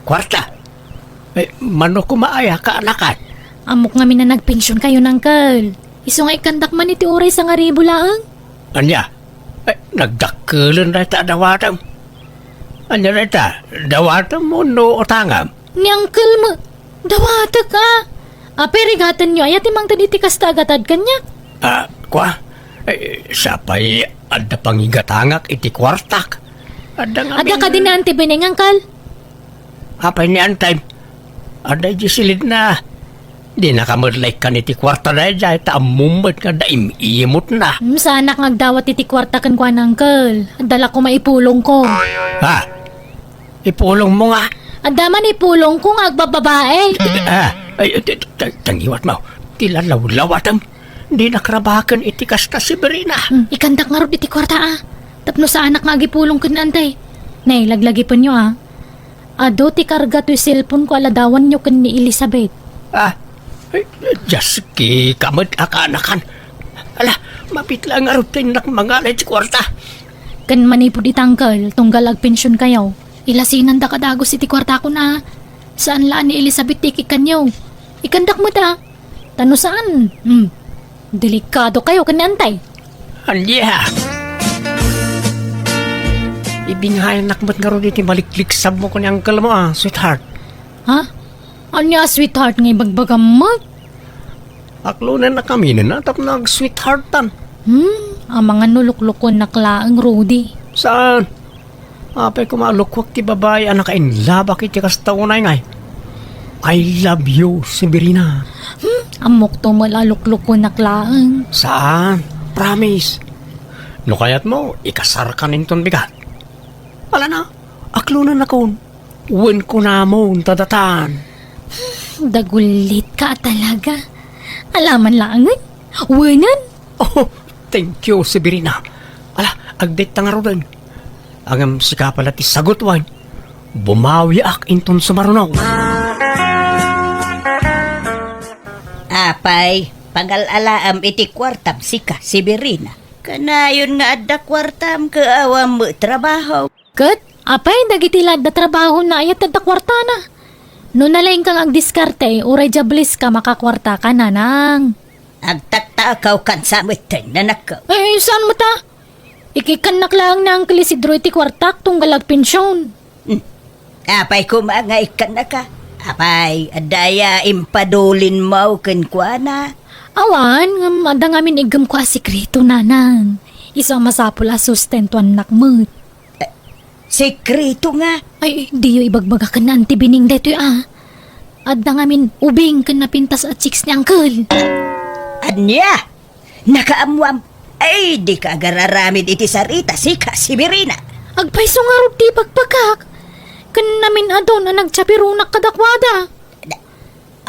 Kuarta? Eh, mano koma aya, kaanakan? Ammok ngamin a nagpensionkayo, uncle. Isu nga ikkandak man iti uray sangaribu laeng. Ania? Eh, nagdakkelen dayta a dawatem. Ania dayta? Dawatem wenno utangem? Ni uncle mo, dawatek, a. Apay, rigatenyo aya ti mangted iti kasta a gatad kaniak? Ah, kua? Eh, sapay adda pangigatangak iti kuartak. Adda ngamin. Adda kadi ni Auntie Beneng, uncle? Apay ni Auntie? Adda iti silidna. Dinaka met la ikkan iti kuarta daydiay, ta ammom met nga adda im-imotna. Hmm, saanak nga agdawat iti kuarta kenkuana, uncle. Adda la koma ipulongko. Ha? Ipulongmo nga? Adda man ipulongko nga agbababae. Ah, ay, t-, t-, t-, tangiwatmo. Ti lalawlawatem. Dinak rabaken iti kasta, Severina. Hmm, ikandak ngarud iti kuarta, a. Tapno saanak nga agipulong ken Auntie. Nay, laglagipenyo, a. Adu ti karga toy cellphone ko a ladawanyo ken ni Elizabeth. Ah, ay, Dios, kika met a kaanakan. Ala, mapit la ngarud ti innak mangala iti kuarta. Ken manipud ita, uncle, tunggal agpensionkayo, ilasinandak a dagus iti kuartakon a. Saan la a ni Elizabeth ti ikikkanyo. Ikandak met a. Ta no saan, hmm, delikadokayo ken ni Auntie. Ania? Ibingayanak met ngarud iti malikliksabmo ken ni uncle mo, a, sweetheart. Ha? Ania a sweetheart nga ibagbagam met? Aklonennakami tapno ag-sweetheartan. Hmm, amangan no luklukuennak laeng, Rudy. Saan? Apay koma a lukuak ti babai a nakainlabak iti kasta unay ngay? "I love you, Severina." Hmm, ammokto met a luklukuennak laeng. Saan? Promise. No kayatmo, ikasarkan inton bigat. Ala na, aklonennakon. Wen kunamon ta datan. Dagullitka a talaga. Alaman laengen. Wenen. Oh, thank you, Severina. Ala, agdetta ngaruden. Ngem sika pay la ti sagut wen. Bumawiak inton sumaruno. Apay, pangal-alaam iti kuartam sika, Severina. Kanayon nga adda kuartam, ket awan met trabaho. Ket, apay, dagiti la adda trabahona aya ti adda kuartana? No nalaingka nga agdiskarte, uray diables ka makakuarta ka, nanang. Agtaktakaw kan sa met, nanakko. Eh, saan met a? Ikikkannak laeng ni Uncle Isidro iti kuartak tunggal agpension. Hmm. Apay koma nga ikkannaka? Apay, adda aya impadulinmo kenkuana? Awan, ngem adda ngamin iggemko a sekreto, nanang. Isu a masapul a sustentuannak met. Sekreto nga? Ay, diyo ibagbaga ken ni Auntie Bining daytoy a. Adda ngamin ubing ken napintas a chicks ni Uncle. Ania? Nakaammoam? Ay, dika agar-aramid iti sarita, sika, Severina. Agpayso ngarud ti ibagbagak. Ken namin-adun a nagchaperonak kadakuada.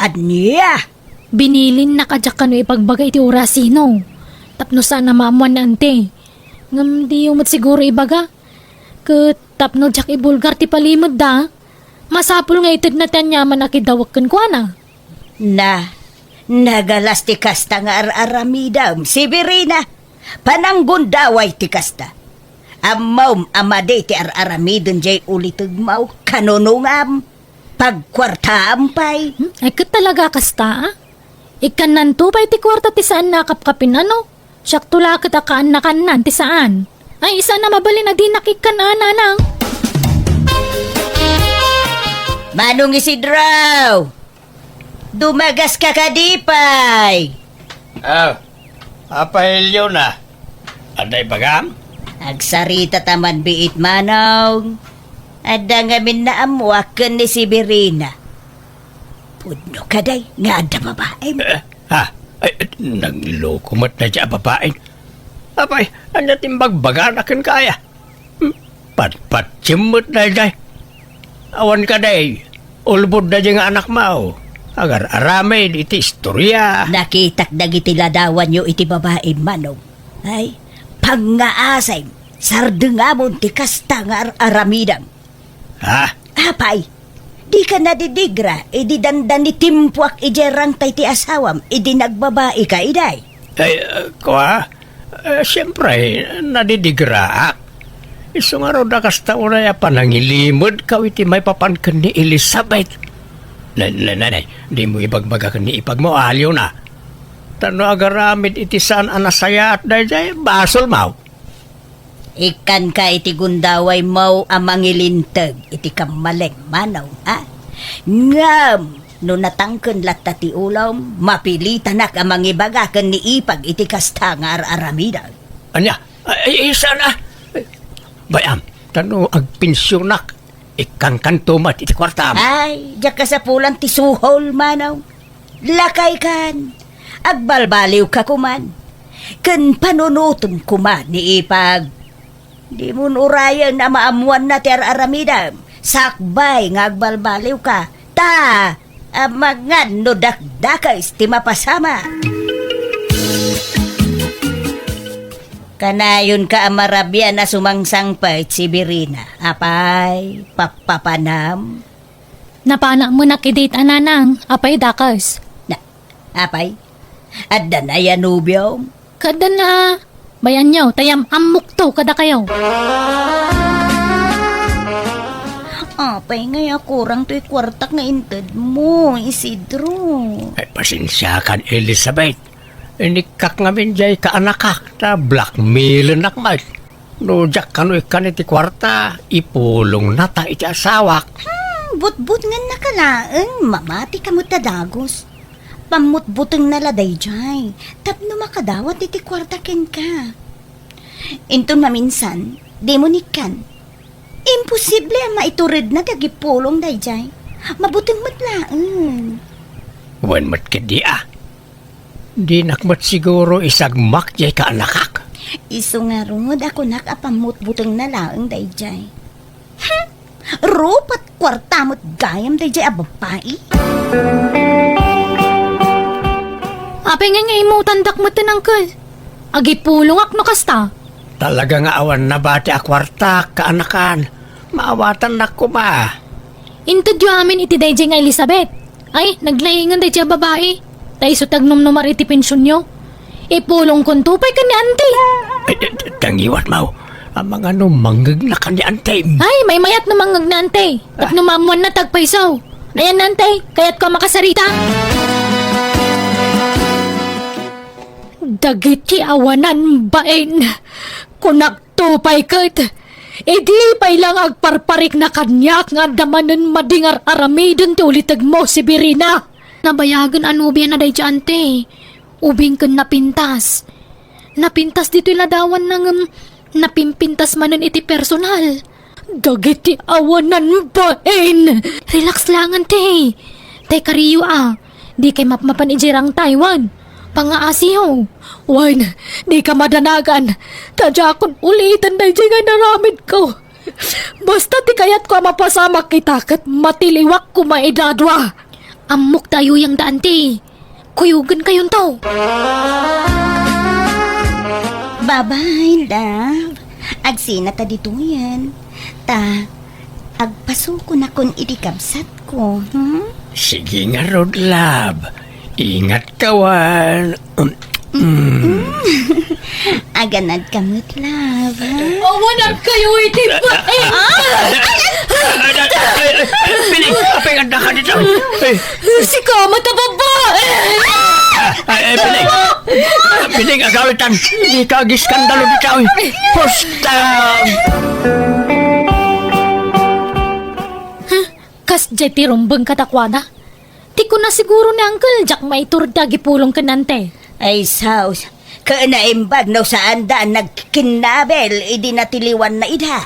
Ania? Binilinnak a diak kano ibagbaga iti urasino. Tapno saan a maammoan ni Auntie. Ngem diyo met siguro ibaga. Ket tapno diak ibulgar ti palimedda, masapul nga itedna ti aniaman a kidawek kenkuana. Na, nagalas ti kasta nga ar-aramidem, Severina. Pananggundaway ti kasta. Ammom a madi ti ar-aramiden jay ulitegmo, kanunongam, pagkuartaam pay. Hmm? Ay, ket talaga kasta, a? Ikkannanto pay ti kuarta ti saan a kapkapin, ano? Siakto la ket a kaannakannan ti saan. Ay, saan a mabalin a dinak ikkan a, nanang. Manong Isidro! Dumagaska kadi pay? Ah, Apay Leona, adda ibagam? Agsarita ta man biit, manong. Adda ngamin naammoak ken ni Severina. Pudno kadi nga adda babaem? Eh, ha? Ay, nagloko met daydiay a babaen. Apay, ania ti imbagbagana kenka aya? Hmm, patpatiem met daydiay. Awan kadi, ulbod daydiay nga anakmo. Agar-aramid iti istoria. Nakitak dagiti ladawanyo iti babaem, manong. Ay, pangngaasem, sardengamon ti kasta nga ar-aramidem. Ha? Apay, dika nadidigra idi dandani timpuak idiay rangtay ti asawam idi nagbabaika idiay? Ay, uh, kua, uh, siempre, nadidigraak. Isu ngarud a kasta unay a panangilimedkaw iti maipapan ken ni Elizabeth. Na, na, na, na, dimo ibagbaga ken ni ipagmo, Leona. Ta no agaramid iti saan a nasayaat daydiay, basolmo. Ikkanka iti gundawaymo a mangilinteg iti kammalem, manong, a? Ngem no natangken latta ti ulom, mapilitanak a mangibaga ken ni ipag iti kasta nga ar-aramidem. Ania? Ay, ay, saan a? Bay-am, ta no agpensionak, ikkankanto met iti kuartam. Ay, diak kasapulan ti suhol, manong. Lakaykan, agbalbaliwka koman. Ken panunotem koma ni ipag. Dimon urayen a maammoanna ti ar-aramidem, sakbay nga agbalbaliwka. Ta, amangan no dakdakes ti mapasama. Kanayonka a marabian a sumangsangpet, Severina. Apay, pappapanam? Napanak menak idi ta, nanang, apay dakes? Na, apay? Adda na ya nobiom? Kaddan na, bay-anyo, ta yam-ammokto kadakayo. Apay ngay a kurang toy kuartak nga intedmo, Isidro? Ay, pasensiakan, Elizabeth. Inikkak ngamin jay kaanakak, ta blackmailennak met. No diak kano ikkan iti kuarta, ipulongnata iti asawak. Butbutngennaka laeng, mamatika met a dagus. Pammutbutengna la daydiay tapno makadawat iti kuarta kenka. Inton maminsan, dimo nikkan. Imposible a maituredna ti agipulong daydiay. Mabuteng met laeng. Wen met ketdi a. Dinak met siguro isagmak diay kaanakak. Isu ngarud a kunak a pammutbutengna laeng daydiay. Hmm. Rupat kuarta met gayam daydiay a babai. Apay ngay nga imutandak met, uncle? Agipulongak no kasta. Talaga nga awan nabati a kuarta, kaanakan. Maawatannak koma. Intedyo amin iti daydiay nga Elizabeth. Ay, naglaingen daydiay a babai. Ta isu ti agnomnomar iti pensionyo. Ipulongkonto pay ken ni Auntie. Ay, ay, ay, dangiwat, Mau. Amangan no mangngegna ken ni Auntie. Ay, maymayat no mangngegna, Auntie. Tapno maammoanna ti agpayso. Ayan, Auntie, kayatko a makasarita. Dagiti awanan bain. Kunak to pay ket, idi pay la nga agparparikna kaniak nga adda manen madi nga ar-aramiden ti ulitegmo, Severina. Nabayagen a nobiana daydiay, Auntie. Ubing ken napintas. Napintas ditoy ladawanna ngem napimpintas manen iti personal. Dagiti awanan bain! Relax lang, Auntie. Tay kariyo a, dikay mapmapan idiay rangtay wen pangaasiyo. Wen, dika madanagan. Ta diakon uliten daydiay nga inaramidko. Basta ti kayatko a mapasamak ita ket matiliwak koma idi adua. Ammok ta ayuyangda, Auntie. Kuyogenkayonto. Bye-bye, love. Agsinata ditoyen. Ta, agpasukonakon iti kabsatko, hmm? Sige ngarud, love. Ingatka wen. Mm, mm. Aganadka met, love, ha? Awanankayo iti bain! Ah! Ay, ay, ay, ay, Pining, apay nga addaka dita? Ay. Sika met a babai! Ay, ay, Pining. Pining, agawitan. Dika agiskandalo dita, oy. Pusta! Huh? Kasdiay ti rumbeng kadakuada? Ti kuna siguro ni Uncle, diak maitur ti agipulong ken Auntie. Ay, sus. Ket naimbag no saanda a nagkinnabil idi natiliwanna ida.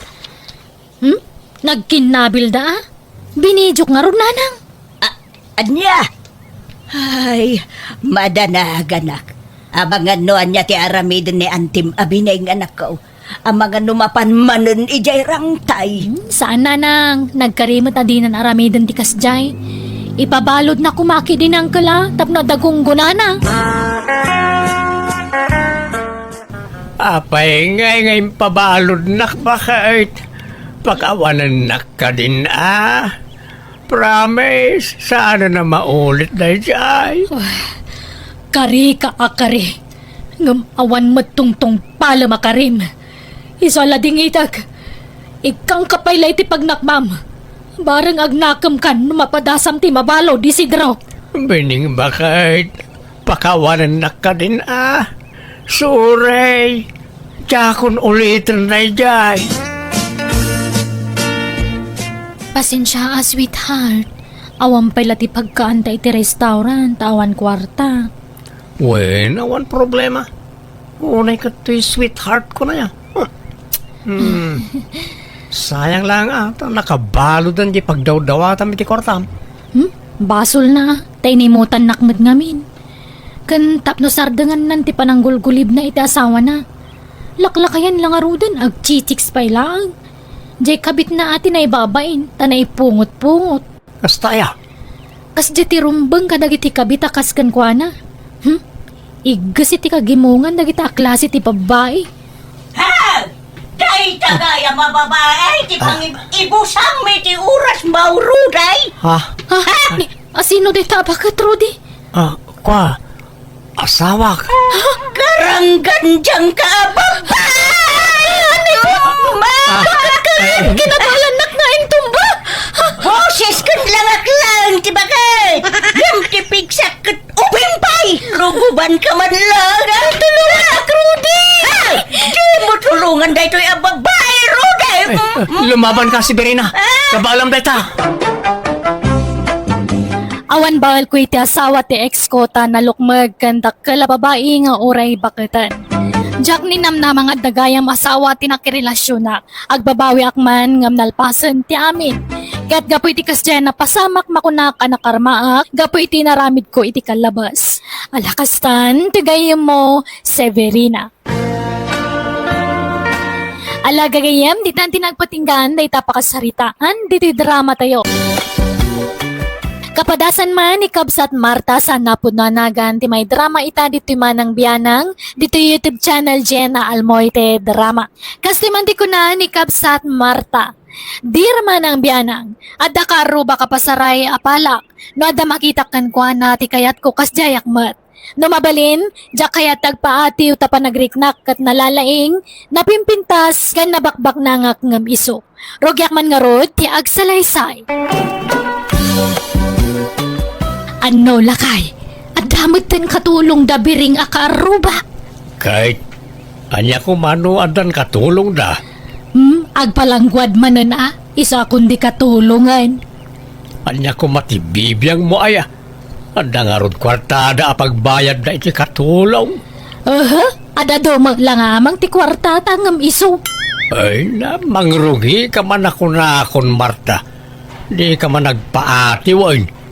Hmm? Nagkinnabilda, a? Binidiok ngarud, nanang. A-, ania? Ay, madanaganak. Amangan no ania ti aramiden ni Antim a bininganakko. Amangan no mapan manen idiay rangtay. Hmm, saan, nanang. Nagkari met a dinan aramiden ti kasdiay. Ipabaludna koma ket ni Uncle, a, tapno adda gunggonana. Apay ngay nga impabaludnak, baket? Pakawanennak kadin, a? Promise, saan a maulit daydiay. Uy, karika a kari. Ngem awan met tungtungpalem a karim. Isu a ladingitek. Ikkangka pay la iti pagnakmam. Bareng agnakemkan no mapadasam ti mabalud, Isidro. Bining, baket, pakawanennak kadin, a? Sorry. Diakon uliten daydiay. Pasensia, a, sweetheart. Awan pay la ti pagkaanta iti restaurant, ta awan kuarta. Wen, awan problema. Unay ket toy sweetheart ko na ya. Hmm. Sayang lang, a, ta nakabaludan ti pagdawdawatam iti kuartam. Hmm? Basolna, a, ta inimutannak met ngamin. Ken tapno sardengannan ti pananggulgulibna iti asawana, laklakayan la ngaruden, agchichicks pay laeng. Diay kabitna a ti naibabain, ta naipungot-pungot. Kasta aya? Kasdiay ti rumbeng kadagiti kabit a kas kenkuana. Hmm? Igges iti kagimongan dagita a klase ti babbai. Ha! Dayta gayam a babai ti pangib-ibusam iti oras, Mau Ruday? Ha? Ha? Ni, asino dayta a baket, Rudy? A, kua, asawak. Karanggan diay ka a babai! Ani ko? Ma! Baket ka? Kinatalannak nga intumba? Boses ken langak laeng ti baket! Ngem ti pigsak ket ubing pay! Rugobanka man laeng, a? Tulongannak, Rudy! Ay! Dimo tulongan daytoy a babai, Rudy! Lumabanka, Severina. A? Kabaalam dayta. Awan baelko iti asawa ti ex ko ta nalukmeg ken dakkel a babai nga uray baketen. Diak ninamnama nga adda gayam asawa ti nakirelasionak. Agbabawiak man ngem nalpasen ti amin. Ket gapu iti kasdiay a napasamak, makunak a nakarmaak gapu iti inaramidko iti kallabes. Ala kastan ti gayyemmo, Severina. Ala gagayyem, ditan ti nagpatinggaan dayta pakasaritaan ditoy dramatayo. Kapadasan man ni Kabsat Marta, saan a pudno a nagan ti maidrama ita ditoy Manang Bianang, ditoy YouTube channel Jenna Almoite Drama. Kas ti man ti kuna ni Kabsat Marta, "Dear Manang Bianang, adda ka arrubak a pasaray a palak, no adda makitak kenkuana ti kayatko kasdiayak met. No mabalin, diak kayat agpaatiw ta panagriknak ket nalalaing, napimpintas, ken nabakbaknangak ngem isu. Rugiak man ngarud ti agsalaysay." Anno, lakay, adda metten katulongda biring a kaarruba? Ket ania koma no addan katulongda? Hmm, agpalangguad manen a, isu a kundi katulongen. Ania koma ti bibiangmo aya? Adda ngarud kuartada a pagbayadda iti katulong? Aha, adda dumek la nga amang ti kuartata ngem isu. Ay na, mangrugika man a kunakon, Marta. Dika man agpaatiwen.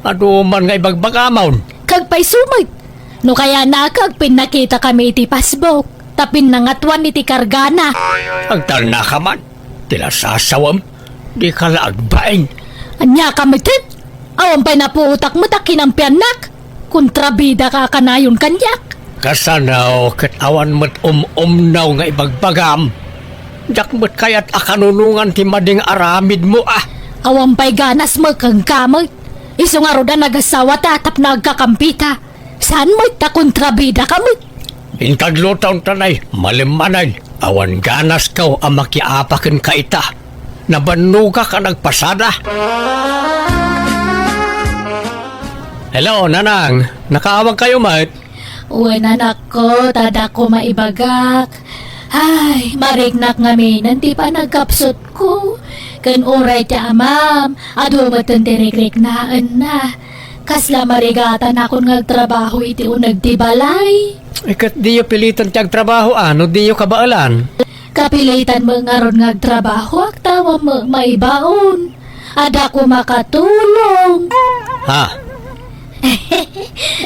Adu man nga ibagbagamon. Kagpayso met. No kayana, agpinnakitakami iti Facebook, ta pinnangatoan iti kargana. Agtalnaka man. Ti lasasawem, dika la agbain. Ania ka metten? Awan pay napuotak met a kinampiannak. Kontrabidaka a kanayon kaniak. Kasano ket awan met um-umnaw nga ibagbagam? Diak met kayat a kanunongan ti madi nga aramidmo a. Awan pay ganasmo kenka met. Isu ngarud a nagasawata tapno agkakampita. Saan met ta kontrabidaka met? Inka agluto, Tanay, malimmanen. Awan ganasko a makiapa kenka ita. Nabannogak a nagpasada. Hello, Nanang. Nakaawagkayo met? Wen, anakko, ta adda koma ibagak. Ay, mariknak ngaminen ti panagkapsutko. Ken uray ti amam, adu metten ti rikriknaenna. Kasla marigatanakon nga agtrabaho iti uneg ti balay. Eh, ket diyo pilitan ti agtrabaho, a, no diyo kabaelan? Kapilitan met ngarud nga agtrabahoak ta awan met maibaon. Adda koma katulong. Ha?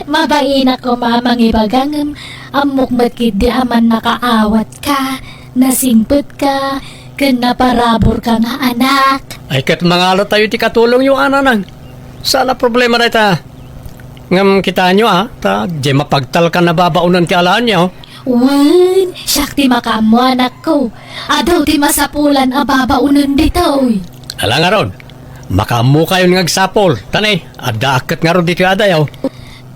Mabainak koma a mangibaga ngem ammok met ketdi a mannakaawatka, nasingpetka, ken naparaburka nga anak. Ay, ket mangalatayo ti katulongyo, a, Nanang. Saan a problema dayta. Ngem kitaenyo, a, ta diay mapagtalkan a babaonen ti alaenyo. Wen, siak ti makaammo, anakko. Adu ti masapulan a babaonen ditoy. Ala ngarud, makaammokayon nga agsapul. Tanay, addaak ket ngarud ditoy adayo.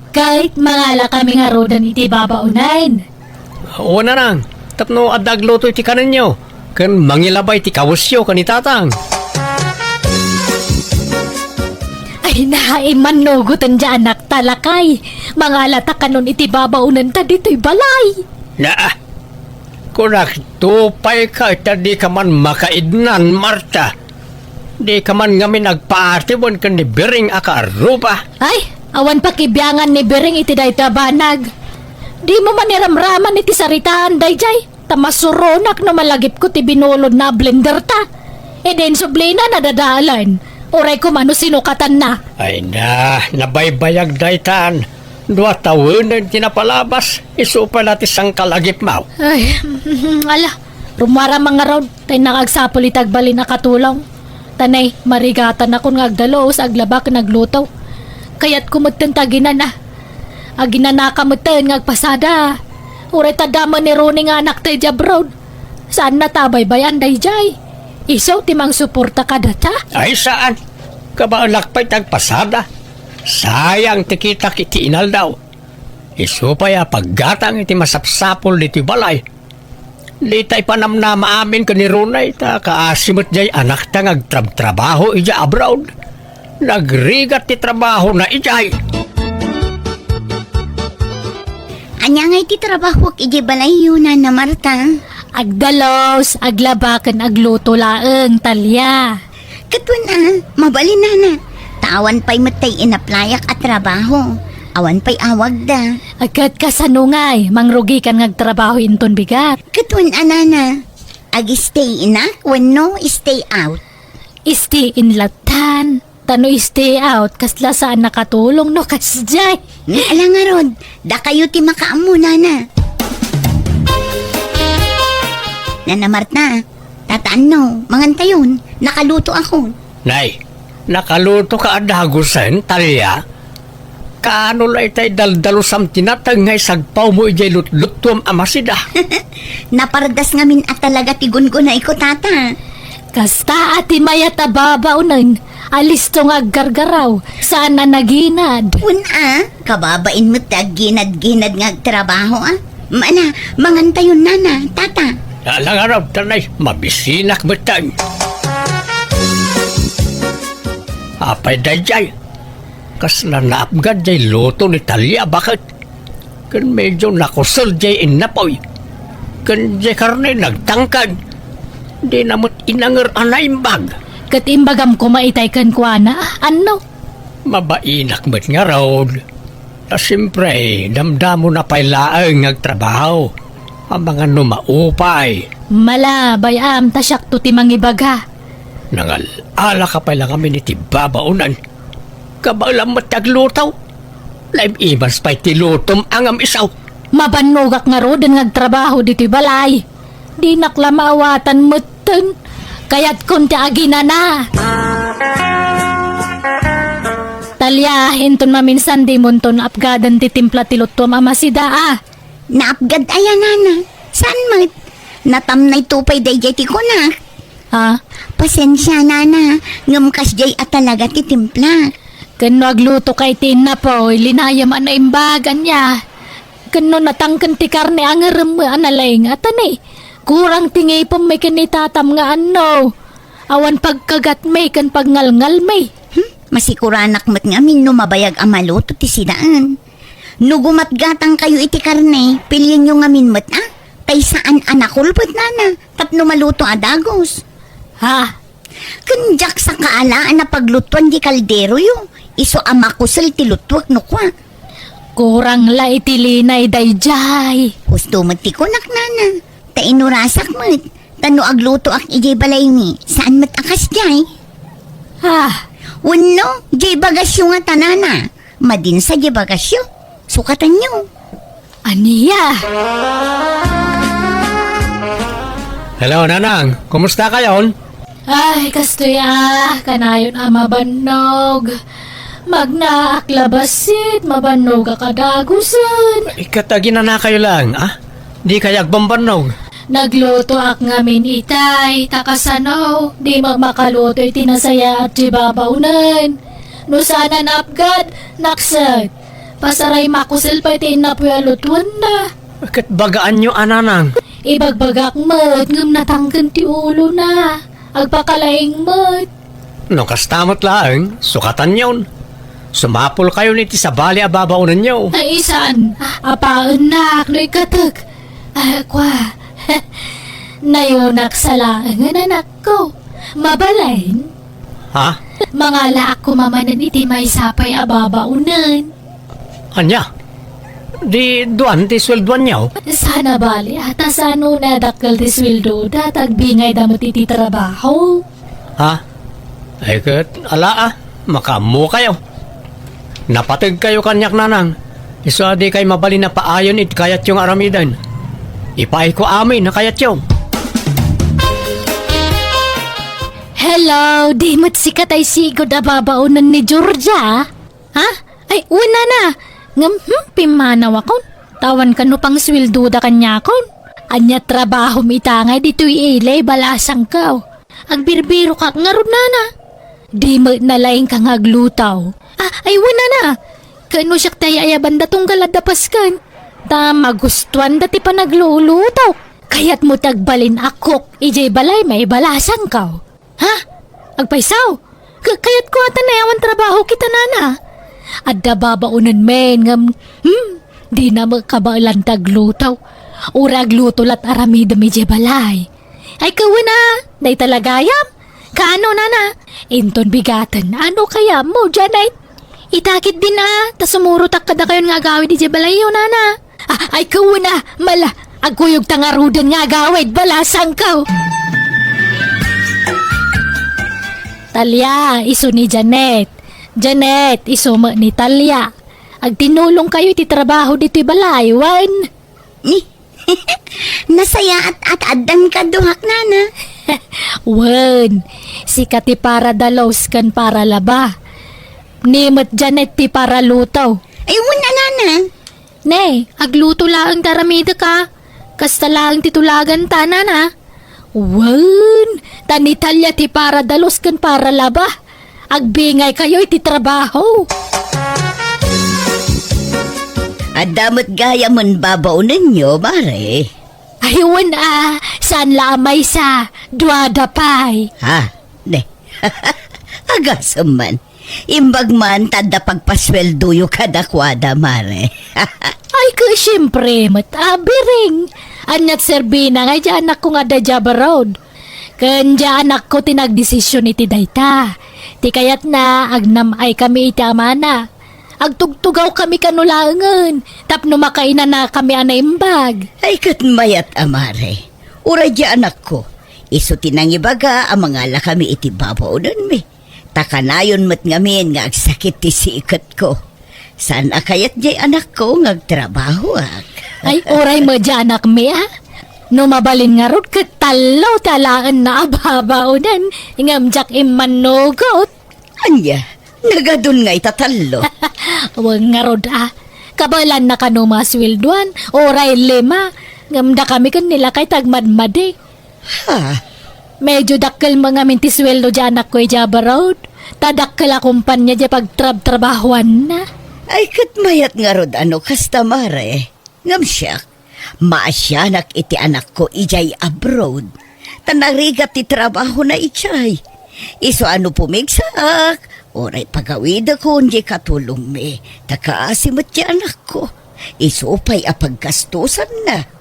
Ket mangalakami ngaruden iti babaonen. Wen, Nanang, tapno adda agluto iti kanenyo, ken mangilabay ti kawesyo ken ni Tatang. Ay, naay mannugoten diay anakta, lakay. Mangalata kanon iti babaonenta ditoy balay. Naa, kunak, tupayka ita, dika man makaidnan, Marta. Dika man ngamin agpaatiwen ken ni Biring a kaarruba. Ay, awan pakibiangan ni Biring iti dayta banag. Dimo man iramraman iti saritaan daydiay. Ta masuronak no malagipko ti binulodna a blenderta. Idi insublina, nadadalan. Uray koma no sinukatanna. Ay na, nabaybayag daytan. Dua tawenen ti napalabas. Isu pay la ti sangkalagipmo. Ay, ala, rummuaram man ngarud. Ta innak agsapul iti agbalin a katulong. Ta nay, marigatanakon nga agdalus, aglaba ken agluto. Kayatko metten ta aginana. Aginanaka metten nga agpasada. Uray ta adda met ni Ronnie nga anakta idiay abroad. Saanna ta abaybayan daydiay. Isu ti mangsuporta kadata. Ay, saan. Kabaelak pay ti agpasada. Sayang ti kitak iti inaldaw. Isu pay a paggatang iti masapsapul ditoy balay. Dita ipanamnama amin ken ni Ronnie ta kaasi met diay anakta nga agtrabtrabaho idiay abroad. Nagrigat ti trabahona idiay. Ania ngay ti trabahoak idiay balayyo, Nana Marta? Agdalus, aglaba, ken agluto laeng, Talia. Ket wen a, mabalin, Nana. Ta awan pay met tay inaplayak a trabaho. Awan pay awagda. Ket kasano ngay, mangrugikan nga agtrabaho inton bigat? Ket wen a, nana, ag-stay inak wenno stay out? Stay in latan. Ta no stay out, kasla saan nakatulong no kasjay. Hmm, ala ngarud, dakayo ti makaammo, nana. Nana Marta, Tata Anno, mangantayon, nakaluto ako. Nay, nakaluto ka a dagusen, Talia? Kaano la itay daldalusam ti nateng nga isagpawmo idiay lutluttuam a masida? Napardas ngamin a talaga ti gungunayko, tata. Kasta a ti mayat a babaonen, alisto nga aggargaraw, saan a naginad. Wen a, kababain met ti agginad-ginad nga agtrabaho, a. Mana, mangantayon, nana, tata. Ala ngarud, tanay, mabisinak met tan. Apay daydiay? Kasla naapgad jay luto ni Talia, baket? Ken medyo nakusel jay innapoy. Ken jay karne nagtangkad. Dina met inanger a naimbag. Ket imbagam koma itay kenkuana, Anno? Mabainak met ngarud. Ta siempre, damdamona pay laeng nga agtrabaho. Amangan no maupay. Mala, bay-am, ta siakto ti mangibaga. Nangal-ala ka pay la ngamin iti babaonan. Kabaelam met ti agluto. Naim-imas pay ti lutom a ngem isu. Mabannogak ngaruden nga agtrabaho ditoy balay. Dinak la maawatan metten. Kayatkon ti aginana. Talia, inton maminsan dimonton apgaden ti timpla ti luttuam a masida, a. Naapgad aya, nana? Saan met? Natamnayto pay daydiay ti kunak. Ah? Pasensia, nana, ngem kasdiay a talaga ti timpla. Ken no aglutoka iti innapoy, linayam a naimbag, ania? Ken no natangken ti karne, angerem a nalaing, a tani. Kurang ti ngipem mi ken ni tatam nga Anno. Awan pagkagatmi ken pagngalngalmi. Hmm, masikuranak met ngamin no mabayag a maluto ti sidaen. No gumatgatangkayo iti karne, pilienyo ngamin met, a? Tay saan a nakulpet, nana, tapno maluto a dagus. Ha? Ken diak sakaala a napaglutuan di kalderoyo, isu a makusel ti lutuek no kua. Kurang la iti linay daydiay. Husto met ti kunak, nana. Ta inurasak met. Ta no aglutoak idiay balaymi, saan met a kasdiay. Ah. Wenno, diay bagasyo ngata, nana. Madinsa diay bagasyo. Sukatanyo. Ania? Hello, Nanang. Kumusta kayon? Ay, kastoy a, kanayon a mabannog. Magnaak la bassit, mabannogak a dagusen. Ket aginanakayo laeng, a? Dikay agbambannog. Naglutoak ngamin itay, ta kasano, di met makaluto iti nasayaat ti babaonen. No saan a naapgad, nakset. Pasaray makusel pay ti innapoy a lutuenda. Ket bagaanyo a, Nanang. Ibagbagak met, ngem natangken ti ulona. Agpakalaing met. No kasta met laeng, sukatanyon. Sumapulkayon iti sabali a babaonenyo. Ay, saan? Apaennak no ikkatek. Ah, kua. Nayonak sa laengen, anakko. Mabalin? Ha? Mangalaak koma manen iti maysa pay a babaonen. Ania? Di duan ti sueldoanyo? Saan a bali, a, ta saan unay a dakkel ti sueldoda, ta agbingayda met iti trabaho. Ha? Ay ket, ala a, makaammokayo. Napategkayo kaniak, Nanang. Isu a dikay mabalin a paayen iti kayatyo nga aramiden. Ipaayko amin a kayatyo. Hello, di met sika tay sigud a babaonen ni Georgia? Ha? Ay, wen, nana. Ngem, hmm, pimmanawakon. Awan kano pangsueldoda kaniakon. Ania trabahom ita ngay ditoy ili, balasangko? Agbirbirokak ngarud, nana. Di met nalaingka nga agluto. Ah, ay, wen, nana. Ket no siak ti ay-ayabanda tunggal adda pasken. Ta magustuanda ti panagluluto. Kayatmo ti agbalin a cook idiay balay, maibalasangko. Ha? Agpayso? Ka-, kayatko a ta nayawan trabaho kita, nana. Adda babaonen men ngem, hmm, dina met kabaelan ti agluto. Uray agluto lat aramidem idiay balay. Ay, kawen a, dayta la gayam. Kaano, nana? Inton bigaten, ano kayatmo, Janet? Itakit din a, ta sumurotak kadakayon nga agawid idiay balayyo, nana. Ah, ay, kawen a, mala, agkuyogta ngaruden nga agawid, balasangko. Talia, isu ni Janet. Janet, isu met ni Talia. Agtinulongkayo iti trabaho ditoy balay, wen? Ni, nasayaat a ta addan kaduak, nana. Wen, sika ti paradalos ken paralaba. Ni met Janet ti paraluto. Ay, wen a, nana. Ne, agluto laeng ti aramidek a. Kasta laeng ti tulaganta, nana. Wen, ta ni Talia ti paradalos ken paralaba. Agbingaykayo iti trabaho. Adda met gayamen babaonenyo, mare. Ay, wen a, saan la a maysa, duada pay. Ha? Ne. Agasem man. Imbag man ta adda pagpasueldoyo kadakuada, mare. Ay, ket siempre met a, biring. Aniat serbina nga idiay anakko nga adda idiay abroad? Ken idiay anakko ti nagdesisyon iti dayta. Ti kayatna, agnam-ay kami iti amana. Agtugtugaw kami kano laengen, tapno makainana kami a naimbag. Ay, ket mayat a, mare. Uray idiay anakko, isu ti nangibaga a mangala kami iti babaonenmi. Ta kanayon met ngamin nga agsakit ti siketko. Saan a kayat idiay anakko nga agtrabahoak. Ay, uray met idiay anakmi a. No mabalin ngarud ket tallo ti alaenna a babaonen, ngem diak immannugot. Ania, nagadun nga ita tallo? Wen ngarud a. Kabaelanna kano masueldoan, uray lima, ngem dakami ken ni lakay ti agmadmadi. Ha? Medio dakkel met ngamin ti sueldo diay anakko idiay abroad, ta dakkel a kompania diay pagtrabtrabahoanna. Ay, ket mayat ngarud a no kasta, mare. Ngem siak, maasianak iti anakko idiay abroad, ta narigat ti trabahona idiay. Isu a no pumigsaak, uray pagawidekon diay katulongmi, ta kaasi met diay anakko. Isu pay a paggastosanna.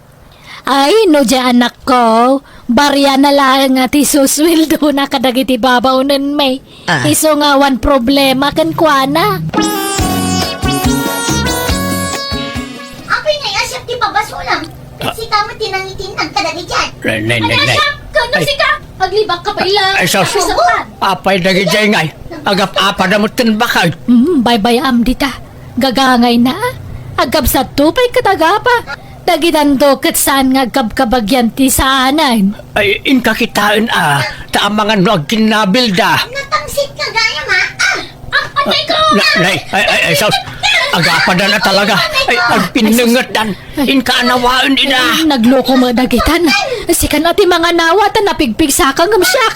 Ay, no diay anakko, bariana laeng a ti susueldona kadagiti babaonenmi. Ah. Isu nga awan problema kenkuana. Apay, nay, a siak ti pabasolam. Ah. Sika met ti nangitinag kadagiti. Nay, nay, nay, nay. Ano siak? Kano sika? Aglibak ka pay la. Ay, sus. Apay dagiti ngay. Agap-apada met ken bakay. Mm, baybay-am dita. Gagangayna. Agkabsatto pay ket agapa. Dagidanto ket saan nga agkabkabagyan ti saanen. Ay, inka kitaen a, ta amangan no agkinnabilda. Natangsit ka gayam, a. Ah, atay ko! Na, nay, ay, ay, ay, sus. Agapadan a talaga. Ay, agpinnengetdan. Inka anawaen ida. Ay, nagloko met dagitan. Sikan a ti manganawa ta napigpigsaka ngem siak.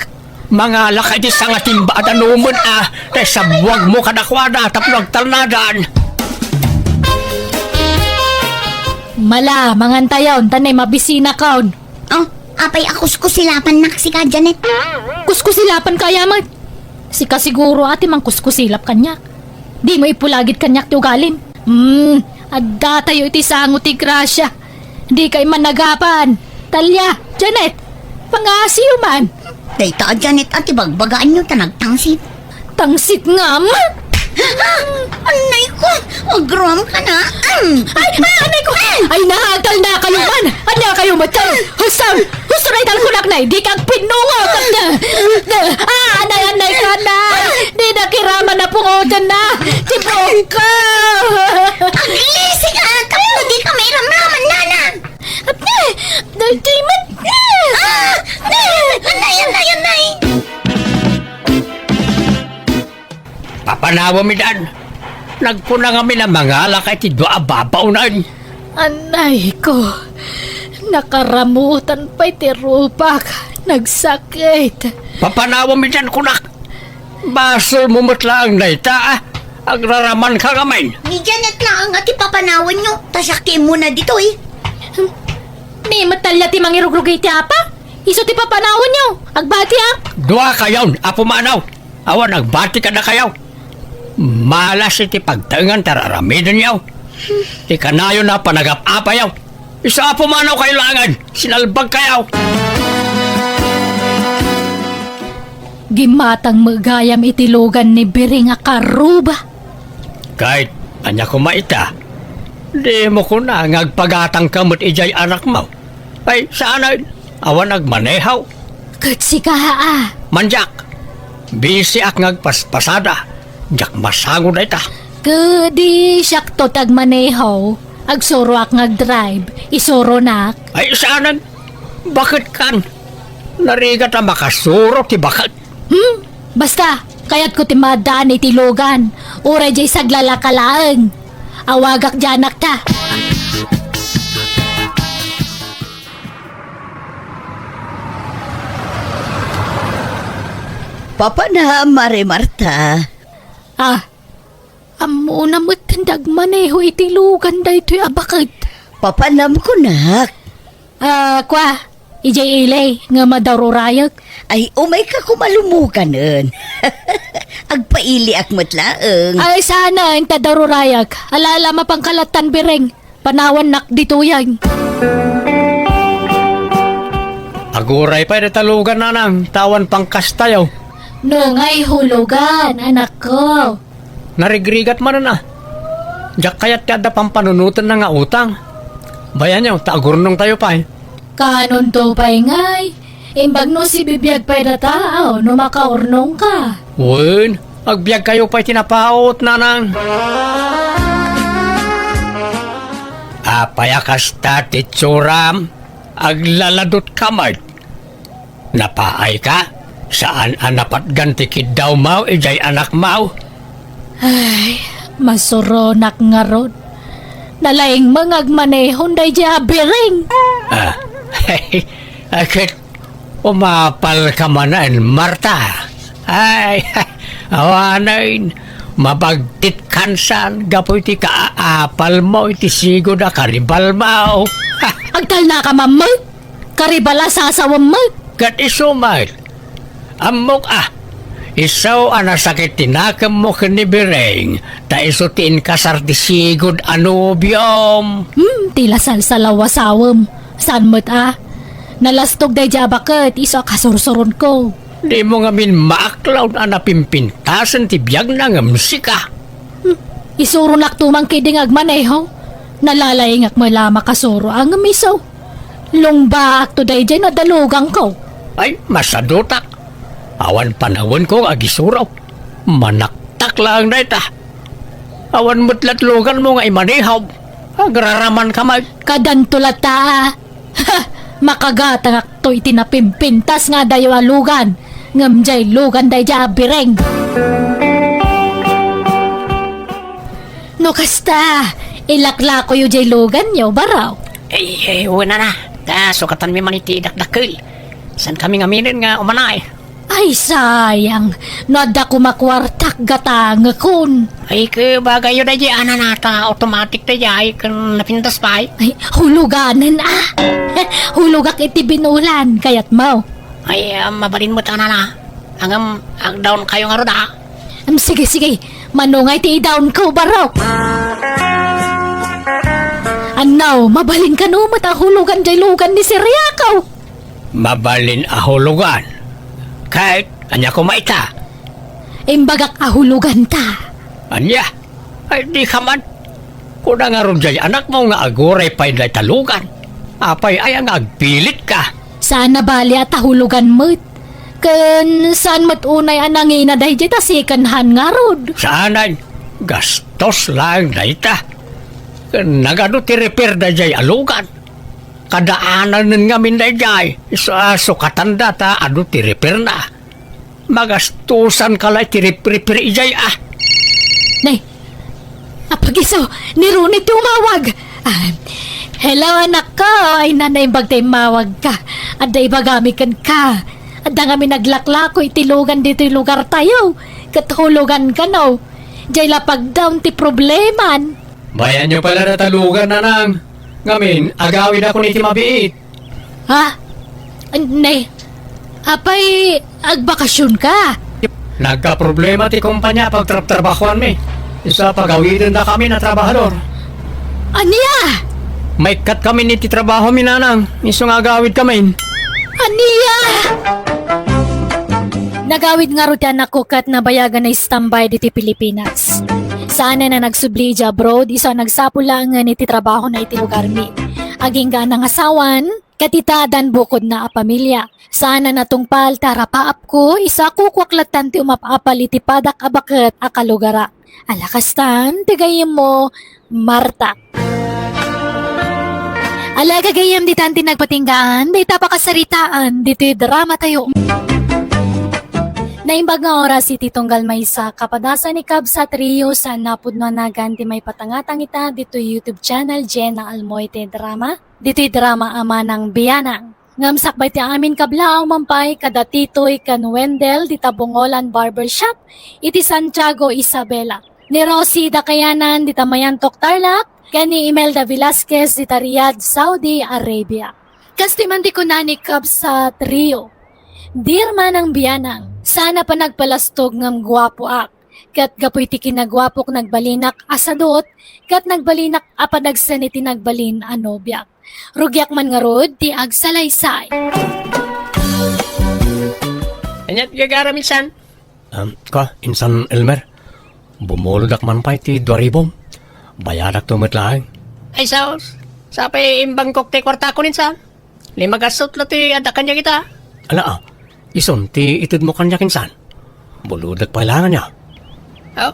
Mangalaka iti sangatimba a danumen a, ta isabbuagmo kadakuada tapno agtalnadan. Mala, mangantayon, ta nay mabisinakon. Oh, apay a kuskusilapannak sika, Janet? Kuskusilapan kaya met? Sika siguro a ti mangkuskusilap kaniak. Dimo ipulagid kaniak ti ugalim. Hmm, addatayo iti sango ti grasia. Dikay managapan. Talia, Janet, pangasiyo man. Dayta a Janet a ti bagbagaanyo ta nagtangsit. Tangsit ngem? Ah! Anay ko! Agram ka na! Ay! Ay! Anay ko! Ay, naagal na kayo man! Anya kayo, matyaw? Husto! Husto na italkunak na! Di kang pinungo! Ah! Anay, anay ka na! Di na kiraman na pungotan na! Tibok ka! Aglisi ka! Tapno di ka mairamraman, nana! Apne! Dagiti met! Ah! Anay, anay, anay! Papanawem idan. Nagkuna ngamin a mangalaka iti dua a babaonen. Anay ko, nakaramutan pay ti rupak. Nagsakit. Papanawem idan kunak. Basolmo met laeng dayta, a. Agraraman ka ngamin. Ni Janet laeng a ti papanawanyo, ta siak ti immuna ditoy. Ni met Talia ti mangirugrug iti apa? Isu ti papanawanyo. Agbatiak. Dua kayon, Apo Manaw. Awan agbati kadakayo. Malas iti pagtaengan ti ar-aramidenyo. Ti kanayon a panagap-apayo. Isu, Apo Manaw, kayo laengen. Sinalbag kayo. Gimmatang met gayam iti lugan ni Biring a karuba. Ket ania koma ita? Dimo kuna nga agpagatangka met idiay anakmo? Ay, saanen. Awan agmaneho. Ket sika, a? Mandiak. Bisiak nga agpaspasada. Diak masango dayta. Ket di siakto ti agmaneho. Agsuroak nga agdrive. Isuronak. Ay, saanen. Baket kan. Narigat a makasuro ti baket. Hmm? Basta, kayatko ti maaddaan iti lugan. Uray diay saglalaka laeng. Awagak diay anakta. Papanam, Mare Marta. Ah, ammona met ti agmaneho iti lugan daytoy a baket. Papanam kunak. Ah, kua, idiay ili nga madaururayek. Ay, umayka koma lumuganen. Agpailiak met laeng. Ay, saanen ta daururayek. Ala, ala, mapanka lattan, Biring. Panawannak ditoyen. Aguray pay dayta lugan, nanang, ta awan pangkastayo. No ngay hulugan, anakko. Narigrigat manen a. Diak kayat ti adda pampanunotenna nga utang. Bayanyo, ta agurnongtayo pay. Kanonto pay ngay? Imbag no sibibiag pay data, no makaurnongka. Wen, agbiagkayo pay ti napaut, nanang. Apay a kasta ti itsuram? Aglaladutka met. Napaayka? Saan a napatgan ti kiddawmo idiay anakmo? Ay, masuronak ngarud. Nalaing nga agmanehon daydiay a Biring. Ah, ay, ket umapalka manen, Marta. Ay, awanen, mabagtit kansan gapu iti kaapalmo iti sigud a karibalmo. Agtalnaka man met. Karibal a sasawem met. Ket isu met. Ammok a, isu a nasakit ti nakemmo ken ni Biring, ta isu ti inkasar ti sigud a nobiom. Hmm, ti la salsalaw a sawem. Saan met a? Nalastog daydiay a baket, isu a kasursuronko. Dimo ngamin maaklawd a napimpintasen ti biagna ngem sika. Hmm, isuronakto man ketdi nga agmaneho. Nalalaingak met la a makasuro a ngem isu. Lungbaakto daydiay no adda luganko. Ay, masadutak. Awan panawenko nga agisuro. Manaktak laeng dayta. Awan met lat luganmo nga imaneho. Agraramanka met. Kadanto latta. Ha! Makagatangakto iti napimpintas nga adayo a lugan. Ngem diay lugan daydiay a Biring. No kasta, ilaklakoyo diay luganyo, barok. Ay, ay, wen, nana. Ta sukatanmi man iti dakdakkel. Saankami ngaminen nga umanayo. Ay, sayang. No adda koma kuartak, gatangekon. Ay, ket bagayyo daydiay a nana ta automatic daydiay ken napintas pay. Ay, huluganen a. Hulogak iti binulan, kayatmo? Ay, ah, mabalin met a nana. Ngem, agdaonkayo ngarud a. Em, sige, sige. Mano ngay ti idaonko, barok? Anno, mabalin kano met a hulugan diay lugan ni Siriako? Mabalin a hulugan. Ket ania koma ita? Imbagak a huloganta. Ania? Ay, dika man. Kuna ngarud diay anakmo nga aguray pay dayta lugan. Apay aya nga agpilitka? Saan a bali a ta hulugan met. Ken saan met unay a nangina daydiay ta second hand ngarud. Saanen, gastos laeng dayta. Ken nagadu ti repair daydiay a lugan. Kadaananen ngamin daydiay, isu a sukatanda ta adu ti repairna. Magastosanka la iti repair idiay a. Nay, apag-isu, ni Ronnie ti umawag. Ah, hello, anakko. Ay, naimbag ta immawagka. Adda ibagami kenka. Adda ngamin naglaklako iti lugan ditoy lugartayo. Ket hulugan kano. Diay la pagdaon ti probleman. Bayanyo pay la dayta lugan, nanang. Ngamin, agawidakon iti mabiit. Ha? Ne, apay agbakasionka? Nagkaproblema ti kompania a pagtrabtrabahoanmi. Isu a pagawidendakami a trabahador. Ania? Maikkatkamin iti trabahomi, nanang. Isu nga agawidkamin. Ania? Nagawid ngarud ti anakko ket nabayagan a standby ditoy Pilipinas. Saanen a nagsubli idiay abroad, isu a nagsapul laengen iti trabahona iti lugarmi. Agingga a nangasawan, ket ita addan bukodna a pamilia. Saan a natungpal ti arapaapko, isu a kukuak lattan ti umap-apal iti padak a baket a kalugara. Ala kastan ti gayyemmo, Marta. Ala, gagayyem, ditan ti nagpatinggaan dayta pakasaritaan ditoy dramatayo. Naimbag nga oras iti tunggal maysa, kapadasan ni Kabsat Rio, saan a pudno a nagan ti maipatangatang ita ditoy YouTube channel, Jenna Almoite Drama. Ditoy drama a Manang Bianang. Ngem sakbay ti amin kablaaw, mapan pay kada Titoy ken Wendell dita Bongolan Barbershop iti Santiago, Isabela. Ni Rosie Dakayanan dita Mayantok, Tarlac, ken ni Imelda Velasquez dita Riyadh, Saudi Arabia. Kastoy man ti kuna ni Kabsat Rio, "Dear Manang Bianang, saan a panagpalastog ngem guapoak. Ket gapu iti kinaguapok nagbalinak a sadut, ket nagbalinak a padagsen iti nagbalin a nobiak. Rugiak man ngarud ti agsalaysay." Ania ti gagaram, insan? Um, ka, insan Elmer, bumulodak man pay ti dua ribom. Bayadakto met laeng. Ay, sus. Sapay imbangkok ti kuartakon, insan. Lima gasut la ti adda kaniak ita. Ala, ah, isun ti itedmo kaniak, insan. Buludak pay laeng ania. Oh,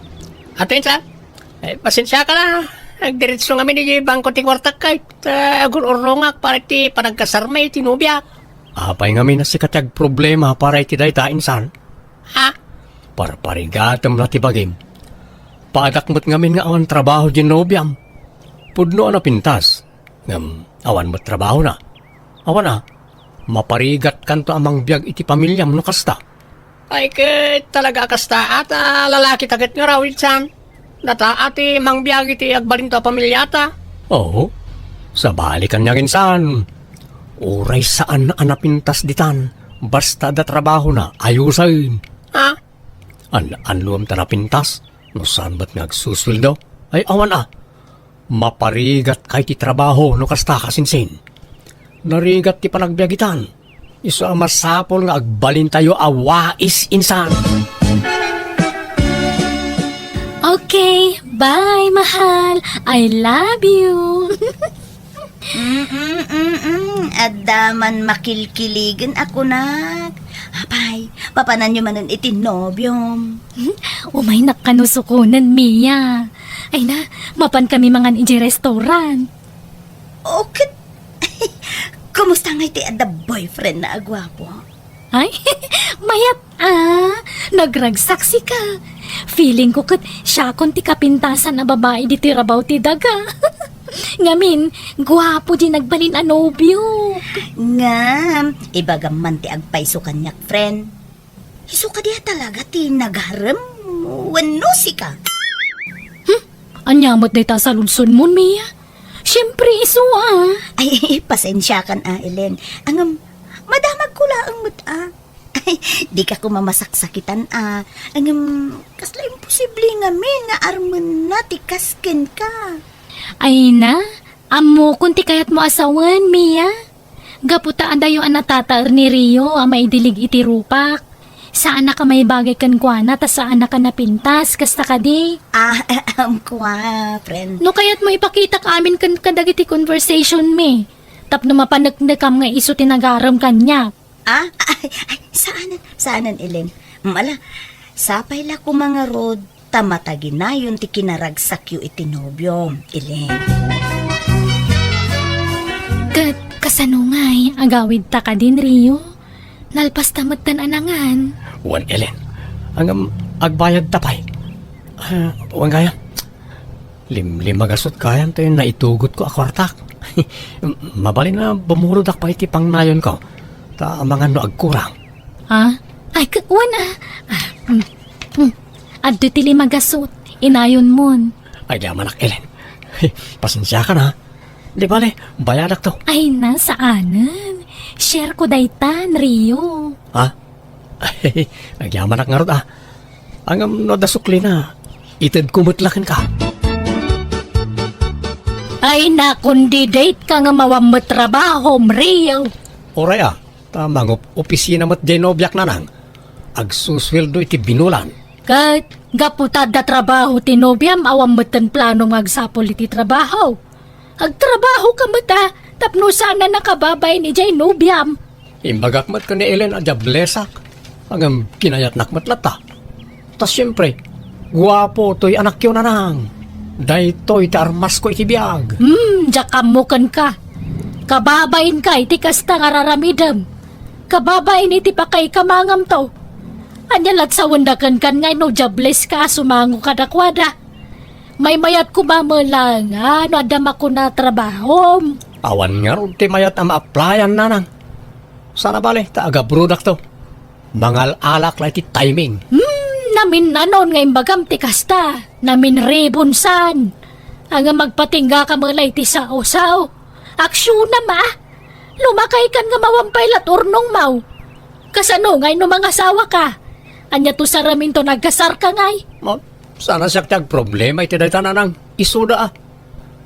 ato, insan. Eh, pasensiakan a. Agdiretso ngamin iti bangko ti kuartak, kay, eh, agur-urrongak para iti panagkasarmi iti nobiak. Apay ngamin a sika ti agproblema para iti dayta, insan? Ha? Parparigatem la ti bagim. Padak met ngamin nga awan trabaho diay nobiam. Pudno a napintas, ngem awan met trabahona. Awan a, maparigatkanto a mangbiag iti pamiliam no kasta. Ay, ket talaga a kasta, ta lalakita ket ngarud, insan. Data a ti mangbiag iti agbalinto a pamiliata. Oo. Sabali kaniak, insan. Uray saan a napintas ditan, basta adda trabahona, ayusen. Ha? An-, annuem ta napintas, no saan met nga agsusueldo? Ay, awan a. Maparigatka iti trabaho no kasta, kasinsin. Narigat ti panagbiag itan. Isu a masapul nga agbalintayo a wais, insan. Okay, bye, mahal. I love you. Mm-mm-mm. Adda man makilkiligen a kunak. Apay, papananyo manen iti nobiom. Umaynak kano sukonen, Mia. Ay na, mapan kami mangan idiay restaurant. O ket, kumusta ngay ti adda boyfriend na a guapo? Ay, mayat a, nagragsaksika. Feeling ko ket siakon ti kapintasan a babai ditoy rabaw ti daga. Ngamin, guapo diay nagbalin a nobio. Ngem, ibagam man ti agpayso kaniak, friend. Isu kadi a talaga ti nagarem wenno sika? Hmm? Ania met dayta a saludsodmon, Mia? Siempre, isu a. Ay, pasensiakan a, Ellen. Ngem, madamagko laeng met a. Ay, dika koma masaksakitan a. Ngem, kasla imposible ngamin nga armenna ti kas kenka. Ay na, ammokon ti kayatmo a sawen, Mia. Gapu ta adayo a natataer ni Rio a maidilig iti rupak. Saanak a maibagay kenkuana ta saanak a napintas, kasta kadi? Ah, ahem, kua, friend. No kayatmo ipakitak amin ken kadagiti conversation mi, tapno mapaneknekam nga isu ti nagarem kaniak. Ah, ay, ay, saanen, saanen, Ellen. Mm, ala, sapay la koma ngarud ta mataginayon ti kinaragsakyo iti nobiom, Ellen. Ket kasano ngay, agawidta kadin, Rio? Nalpasta metten a nangan. Wen, Ellen. Ngem, agbayadta pay. Ah, wen gayam. Limlimagasut gayam ti naitugotko a kuartak. Mabalin a bumulodak pay iti pangnayonko. Ta amangan no agkurang. Ha? Ay, k-, wen a. Ah, mm, mm. Adda ti limagasut. Inayonmon. Ay, di amanak, Ellen. Pasensiakan, ha? Di bale, bayadakto. Ay na, saanen. Share ko daytan, Rio. Ha? Agyamanak ngarud, ah. Ngem no adda suklina, itedko met la kenka. Ay, nakon di date ka nga awan met trabahom, Rio. Uray, ah, ta mangup-opisina met diay nobiak, nanang. agsusueldo iti binulan. Ket gapu ta adda trabaho ti nobiam, awan metten planom nga agsapul iti trabaho. Agtrabaho ka met a, tapno saan a nakababain idiay nobiam. Imbagak met ken ni Ellen a diablesak, ngem kinayatnak met latta. Ta siempre, guapo toy anakyo, Nanang. Daytoy ti armasko iti biag. Hmm, diak ammo kenka. Kababainka iti kasta nga raramidem. Kababain iti pakaikamangamto. Ania lat sawenda kenkan nga no diableska a sumango kadakuada? Maymayat koma met laeng a no adda makuna trabahom. Awan ngarud ti mayat a ma-applyan, Nanang. Sana bale, ta agabrodakto. Mangal-alak la iti timing. Hmm, naminnanon nga imbagam ti kasta. Naminribon san. Anga magpatingga ka met la iti sao-sao. Aksyonam a. Lumakaykan nga mawampay lat urnongmaw. Kasano ngay no mangasawa ka? Ania to saraminto nagkasar ka ngay? Ma, sana siak ti agproblema iti dayta, Nanang. Isuda a.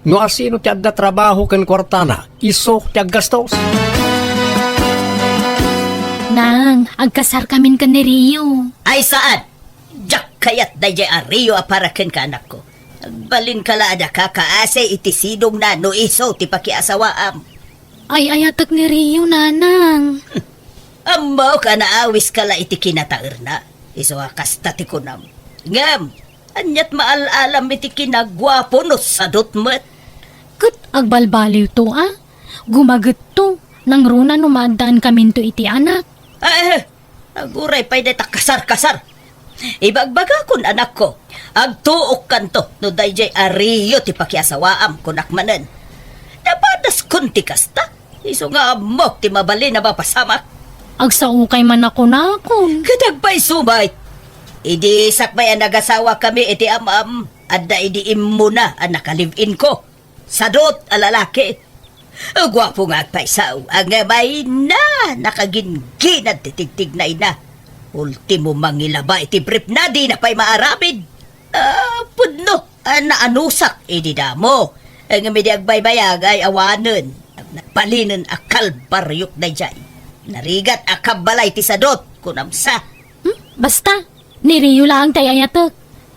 No asino ti adda trabaho ken kuartana, isu ti aggastos. Nang, agkasar kamin ken ni Rio. Ay, saan? Diak kayat daydiay a Rio a para kenka, anakko. Agbalinka la a daka kaasi iti sidongna no isu ti pakiasawaam. Ay-ayatek ni Rio, Nanang. Ammok a naawiska la iti kinataerna. Isu a kasta ti kunam. Ngem, aniat maal-alam iti kinaguapo no sadot met? Ket agbalbaliwto a. Gumagetto. Nangruna no maaddaan kaminto iti anak. Eh, aguray pay dayta kasar-kasar. Ibagbagakon, anakko, agtuokkanto no daydiay a Rio ti pakiasawaam, kunak manen. Napadaskon ti kasta. Isu nga ammok ti mabalin a mapasamak. Agsaokay man a kunakon. Ket agpayso met. Idi sakbay a nagasawakami iti am-am, adda idi immuna a naka-live-in ko. Sadot a lalaki. Guapo nga agpayso, ngem ay na, nakagingginad ti tigtignayna. Ultimo mangilaba iti briefna, dina pay maaramid. Ah, pudno. Ah, naanusak idi damo. Ngem idi agbaybayag ay awanen. Nagbalinen a kalbariok daydiay. Narigat a kabbalay ti sadot, kunam sa. Hmm? Basta, ni Rio laeng ti ay-ayatek.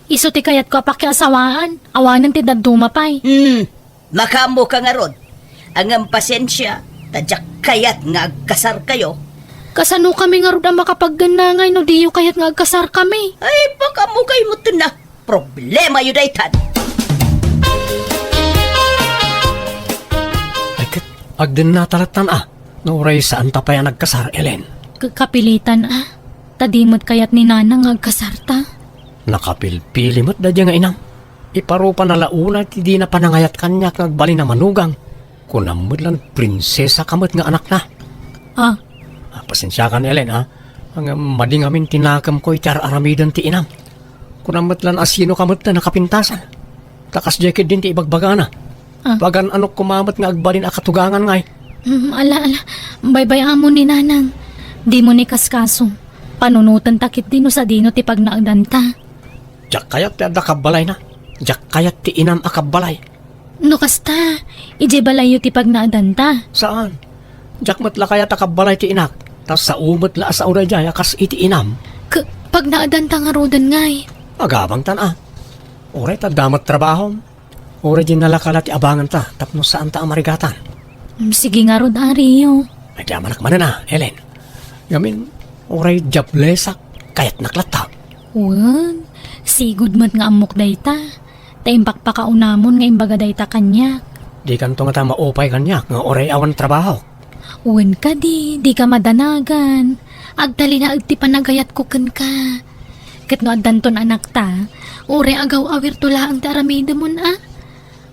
Isu ti kayatko a pakiasawaan. Awanen ti dadduma pay. Hmm. Makaammoka ngarud. Ngem pasensia, ta diak kayat nga agkasarkayo. Kasano kami ngarud a makapaggennangay no diyo kayat nga agkasarkami? Ay, pakaammokayo metten a. Problemayo daytan. Ay, ket agdennata lattan a, no uray saanta pay a nagkasar, Ellen. K-, kapilitan a. Ta di met kayat ni Nanang nga agkasarta. Nakapilpili met daydiay nga inam. Iparupana la unay ti dina panangayat kaniak nga agbalin a manugang. Kunam met la prinsesaka met nga anakna. Ah. Ah, pasensiakan, Ellen, a. Ngem madi ngamin ti nakemko iti ar-aramiden ti inam. Kunam met la a sinoka met a nakapintasan. Ta kasdiay ketdin ti ibagbagana. Ah. Pagan-anok koma met nga agbalin a katugangan ngay. Mm, ala, ala. Baybay-amon ni Nanang. Dimo ni kaskaso. Panunotenta ketdi no sadino ti pagnaedanta. Diak kayat ti adda kabbalayna. Diak kayat ti inam a kabbalay. No kasta, idiay balayyo ti pagnaedanta. Saan? Diak met la kayat a kabbalay ti inak. Ta sao met la a sao daydiay a kas iti inam. K-, pagnaedanta ngaruden ngay. Agabangtan a. Uray ta adda met trabahom. Uray diay nalaka la ti abanganta tapno saanta a marigatan. Mm, sige ngarud, Ario. Ay, di amanak manen a, Ellen. Ngamin, uray diablesak, kayatnak latta. Wen, sigud met nga ammok dayta. Ta impakpakaunamon nga imbaga dayta kaniak. Dikanto ngata maupay kaniak nga uray awan trabahok. Wen kadi, dika madanagan. Agtalinaed ti panagayatko kenka. Ket no addanton anakta, uray agaw-awirto laeng ti aramidemon a.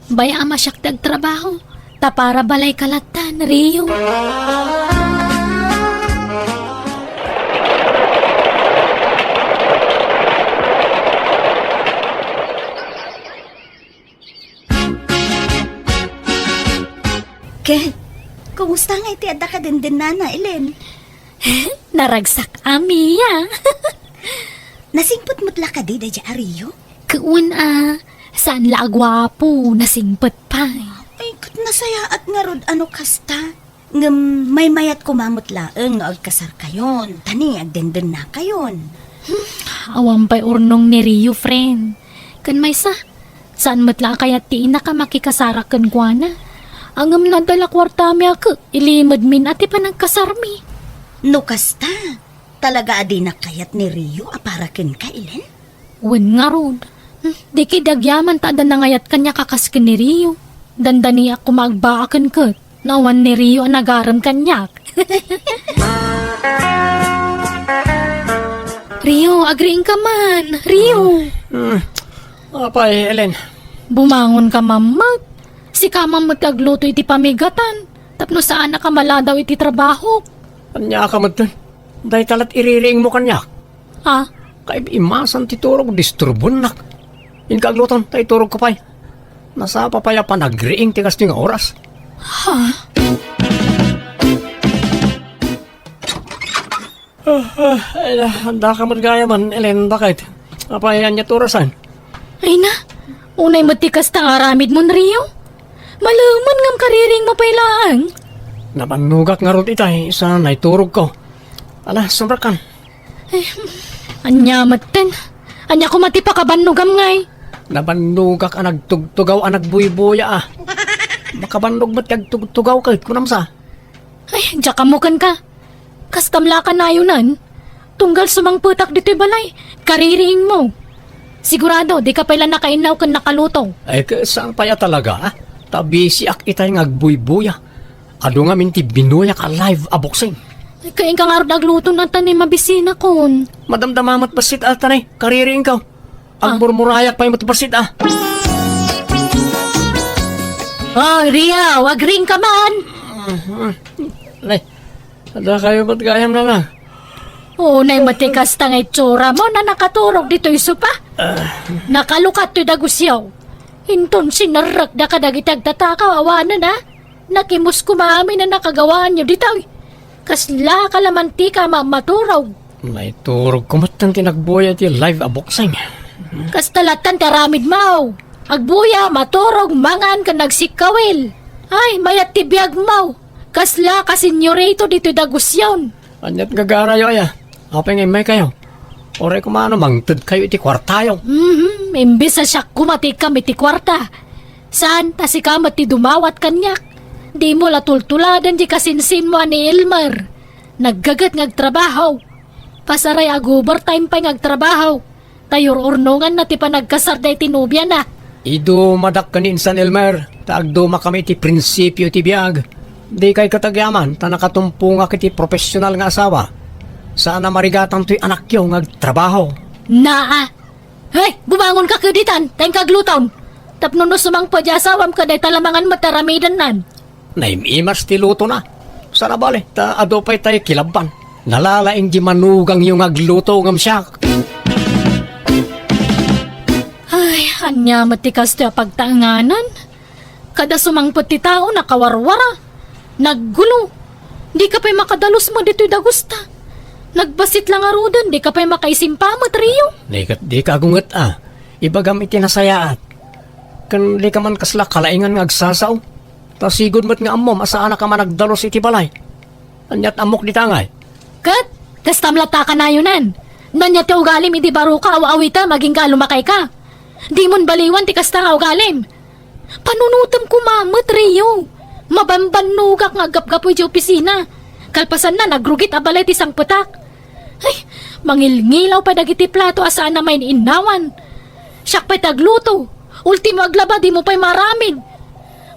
Bay-am a siak ti agtrabaho, ta para balayka lattan, Rio. Ken, kumusta ngay ti adda kadendennana, Ellen? Naragsak a, Mia. Nasingpet met la kadi daydiay a Rio? Wen a, saan la a guapo, nasingpet pay. Ay, ket nasayaat ngarud a no kasta. Ngem maymayat koma met laeng no agkasarkayon, ta ni agdendennakayon. Awan pay urnong ni Rio, friend. Ken maysa, saan met la a kayat ti inak a makikasarak kenkuana. Ngem nadala kuartami a ket ilimedmin a ti panagkasarmi. No kasta, talaga a dinak kayat ni Rio a para kenka, Elen? Wen ngarud, hmm, di kadi agyaman ta adda nangayat kaniak a kas ken ni Rio. Dandaniak koma agbaaken ket no awan ni Rio a nagarem kaniak. Rio, agriingka man. Rio. Hmm. Apay, Elen? Bumangon ka man met. Sika man met ti agluto iti pamigatan. Tapno saanak a maladaw iti trabaho. Ania ka met? Dayta la't iririingmo kaniak. Ah? Kaib-imasan ti turog, disturbonak. Inka agluton, ta iturogko pay. Nasapa pay a panagriing ti kastoy nga oras. Ha? Ah, ah, ay, na, andaka met gayamen, Elen, baket? Apay, ania ti orasan? Ay na, unay met ti kasta nga aramidmon, Rio. Malemen ngem kaririingmo pay laeng. Nabannogak ngarud itay, sa naiturogko. Ala, sumrekkan. Eh, ania metten? Ania koma ti pakabannogam ngay? Nabannogak a nagtugtugaw a nagbuybuya a. Makabannog met ti agtugtugaw ket kunam sa. Ay, diak ammo kenka. Kastam la a kanayonan. Tunggal sumangpetak ditoy balay, kaririingmo. Sigurado, dika pay la nakainnaw ken nakaluto. Ay, ket saan pay a talaga, ah? Ta bisiak itay nga agbuybuya. Adu ngamin ti binuyak a live a boxing. Ay, kainka ngarud agluto, no ania ti mabisinakon. Madamdama met bassit, ah, ta ni, kaririingko. Ah. Agmurmurayak pay met bassit, ah. Oh, Rio, agriingka man. Mhm. Nay, adda kayo met gayam na nga. Unay met ti kasta nga itsuramo no nakaturog ditoy sopa. Ah. Nakalukat toy dagusiaw. Inton sinerrekda kadagiti agtatakaw, awanen, ah. Nakimus koma amin a nakagawaanyo ditoy. Kasla kalamantika a mammaturog. Naiturogko met ti nagbuya iti live a boxing. Kasta latta ti aramidmo. Agbuya, maturog, mangan, ken agsikkawil. Ay, mayat ti biagmo. Kasla ka senyorito ditoy dagusiaw. Ania ti gagarayo aya? Apay nga immaykayo? Uray koma no mangtedkayo iti kuartayo. Mhm, imbes a siak koma ti ikkam iti kuarta. Saan, ta sika met ti dumawat kaniak. Dimo la tultuladen ti kasinsinmo a ni Elmer. Naggaget nga agtrabaho. Pasaray ag-overtime pay nga agtrabaho. Ta yur-urnonganna ti panagkasarda iti nobiana. Idumadak ken ni Insan Elmer, ta agdumakami iti prinsipio iti biag. Dikay ket agyaman, ta nakatumpongak iti profesional nga asawa. Saan a marigatam toy anakyo nga agtrabaho. Naa. Hey, bumangonka kaditan, ta inka agluton. Tapno no sumangpet ti asawam ket dayta la mangan met ti aramidennan. Naim-imas ti lutona. Saan a bale, ta adu pay tay kilabban. Nalalaing di manugangyo nga agluto ngem siak. Ay, ania met ti kastoy a pagtaenganan? Kada sumangpet ti tao, nakawarwara. Naggulo. Dika pay makadalus met ditoy dagusta. Nagbassit la ngaruden, dika pay makaisimpa met, Rio. Di ket dika agunget a. Ibagam iti nasayaat. Ken dika man kasla kalaingan nga agsasao. Ta sigud met nga ammom a saanak a managdalus iti balay. Aniat ammok dita ngay? Ket, kastam latta a kanayonan. No ania ti ugalim idi baro ka aw-awitem agingga a lumakay ka. Dimon baliwan ti kasta nga ugalim. Panunotem koma met, Rio. Mabambannogak nga aggapu idiay opisina. Kalpasanna, nagrugit a balay ti sangpetak. Ay, mangilngilaw pay dagiti plato a saan a maininnawan. Siak pay ti agluto. Ultimo aglaba, dimo pay maaramid.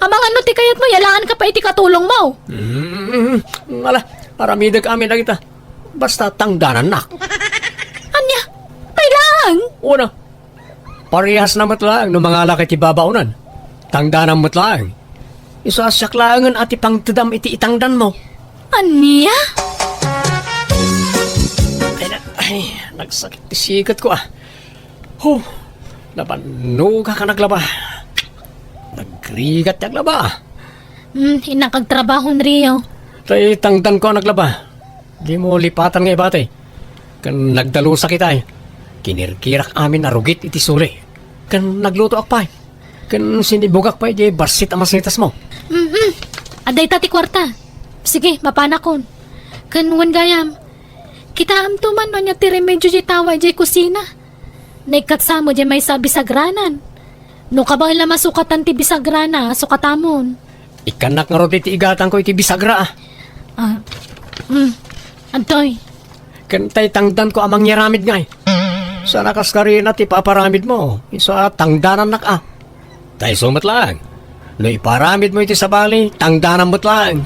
Amangan no ti kayatmo, yalaanka pay iti katulongmo. Mm, ala, aramidek amin dagita. Basta tangdanannak. Ania? Pay laeng? Una, parehasna met laeng no mangalak iti babaonan. Tangdanam met laeng. Isu a siak laengen a ti pangtedam iti itangdanmo. Ania? Ay, na, ay, nagsakit ti siketko, ah. Huh, nabannogak a naglaba. Nagrigat ti aglaba, ah. Hmm, innak agtrabaho, Rio. Tay tangdanko a naglaba. Dimo lipatan nga ibati. Ken nagdalusak itay. Kinirkirak amin a rugit iti suli. Ken naglutoak pay. Ken sinibugak pay di bassit a masitasmo. Mm-mm. Adda ita ti kuarta. Sige, mapanakon. Ken wen gayam, kitaemto man no ania ti remedio diay tawa idiay kusina. Naikkatsa met diay maysa a bisagranan. No kabaelna masukatan ti bisagrana, sukatamon. Ikkannak ngarud iti igatangko iti bisagra, a. Ah, mm. Adtoy. Ken tay tangdanko a mangyaramid ngay. Saan a kas karina ti paparamidmo, isu a tangdanannak, a. Tay isu met laeng. No iparamidmo iti sabali, tangdanam met laeng.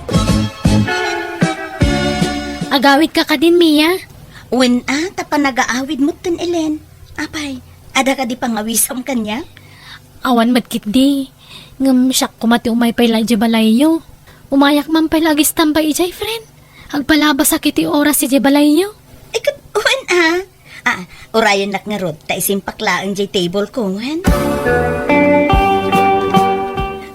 Agawidka kadin, Mia? Wen a, ta panagaawid metten, Elen. Apay, adda kadi pangawisam kaniak? Awan met ketdi. Ngem siak koma ti umay pay la idiay balayyo. Umayak man pay la agistambay idiay, friend. Agpalabasak iti oras idiay balayyo. Ay, ket, wen a. Ah, urayennak ngarud, ta isimpak laeng diay table ko, wen?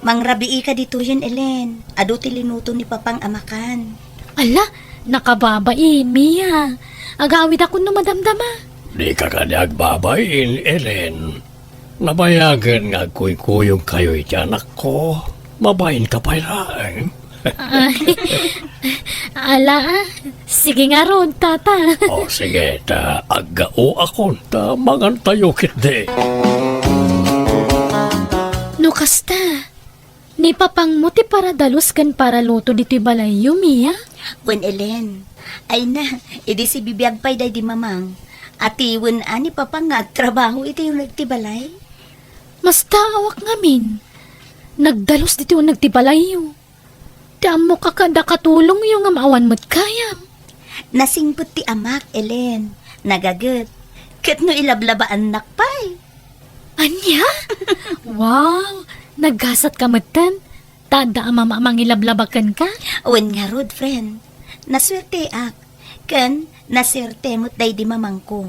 Mangrabiika ditoyen, Elen. Adu ti linuto ni Papang a makan. Ala, nakababain, Mia. Agawidakon no madamdama. Dika kadi agbabain, Elen. Nabayagen nga agkuykuyogkayo iti anakko. Mabainka pay laeng. Ay, ala, a. Sige ngarud, tata. O, sige, ta aggaoakon, ta mangantayo ketdi. No kasta, ni Papangmo ti paradalus ken paraluto ditoy balayyo, Mia? Wen, Elen. Ay na, idi sibibiag pay daydi Mamang. Atiwen a ni Papang nga agtrabaho iti uneg ti balay. Mastaawak ngamin. Nagdalus ditoy uneg ti balayyo. Ti ammok a kada katulongyo ngem awan met gayam. Nasingpet ti amak, Elen. Nagaget. Ket no ilablabaannak pay. Ania? Wow! Naggasatka metten. Ta adda a mama a mangilablaba kenka? Wen ngarud, friend. Nasuerteak. Ken nasuerte met daydi Mamangko.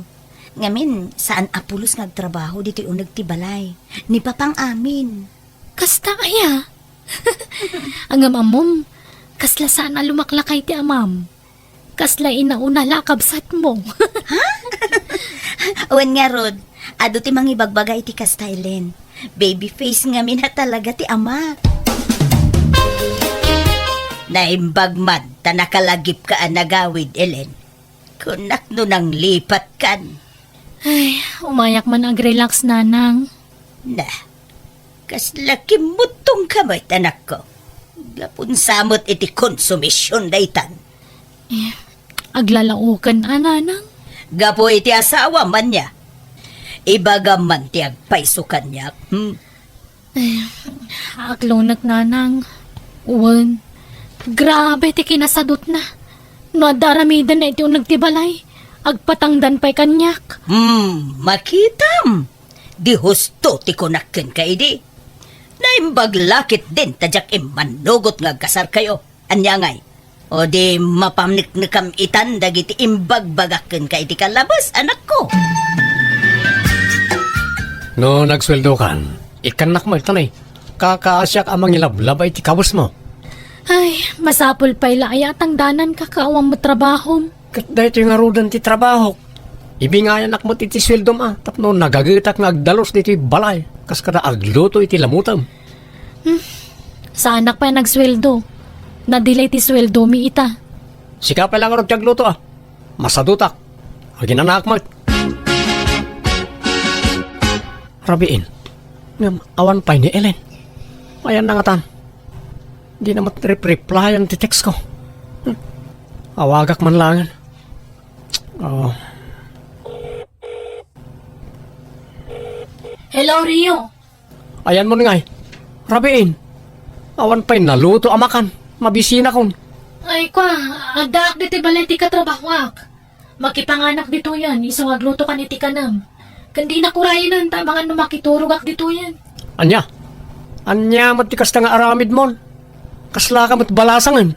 Ngamin, saan a pulos nga agtrabaho ditoy uneg ti balay. Ni Papang amin. Kasta aya? Ngem ammom, kasla saan a lumaklakay ti amam. Kasla inauna la a kabsatmo. Ha? Wen ngarud, adu ti mangibagbaga iti kasta, Elen. Baby face ngamin a talaga ti ama. Naimbag man ta nakalagipka a nagawid, Elen. Kunak no nanglipatkan. Ay, umayak man agrelax, nanang. Na, kasla kimmuttongka met, anakko. Gapun sa met iti konsumision daytan. Eh, aglalaoken a, nanang? Gapu iti asawam, ania? Ibagam man ti agpayso kaniak, hmm? Eh, aklonek, nanang. Wen, grabe ti kinasadutna. No adda aramidenna iti uneg ti balay, agpatangdan pay kaniak. Hmm, makitam. Di husto ti kunak kenka idi. Naimbag la ketdin ta diak immanugot nga agkasarkayo. Ania ngay? O di mapaneknekam itan dagiti imbagbagak kenka iti kalabes, anakko. No nagsueldokan, ikkannak met, ta nay, kakaasiak a mangilablaba iti kawesmo. Ay, masapul pay la aya a tangdananka ket awan met trabahom. Ket daytoy ngaruden ti trabahok. Ibingayanak met iti sueldom a, tapno nagagetak nga agdalus ditoy balay, kas kada agluto iti lamutem. Hmm. Saanak pay a nagsueldo. Nadilay ti sueldomi ita. Sika pay la ngarud ti agluto a. Masadutak. Aginanaak met. Rabiin. Ngem awan pay ni Ellen. Ayanna ngatan. Dina met rep-replyan ti text ko. Hmm. Awagak man laengen. Oh. Hello, Rio. Ayanmon ngay. Rabiin. Awan pay naluto a makan. Mabisinakon. Ay, kwa, addaak ditoy balay ti katrabahoak. Makipanganak ditoyen, isu nga aglutokan iti kanem. Ken dinak urayenen, ta amangan no makiturogak ditoyen. Ania? Ania met ti kasta nga aramidmon? Kaslaka met balasangen?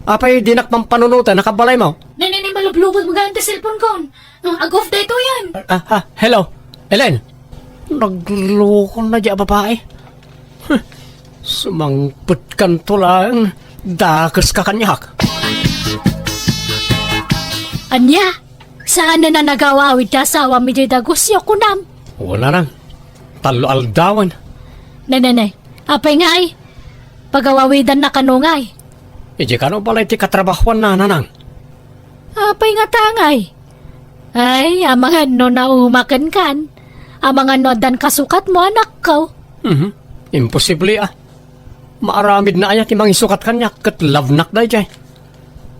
Apay dinak mampanunoten a kabalaymo? Nay, nay, nay, malublubot mo gayam ti cellphone kon. Ah, ag-off daytoyen. Ah, ah, hello? Ellen? Nagloko na di a babae. Huh, sumangpetkanto laeng, dakeska kaniak. Ania? Saan a nagaw-awid ti asawam idiay dagusyo, kunam? Wala nang. Tallo aldawen. Nay, nay, nay. Apay ngay? Pagaw-awidanna kano ngay? Idiay kano balay ti katrabahuanna, nanang? Apay nga tangay? Ay, amangan no naumaken kan. Amangan no addan kasukat mo, anakko. Mhm. Imposible, ah. Maaramidna aya ti mangisukat kaniak ket love-nak daydiay?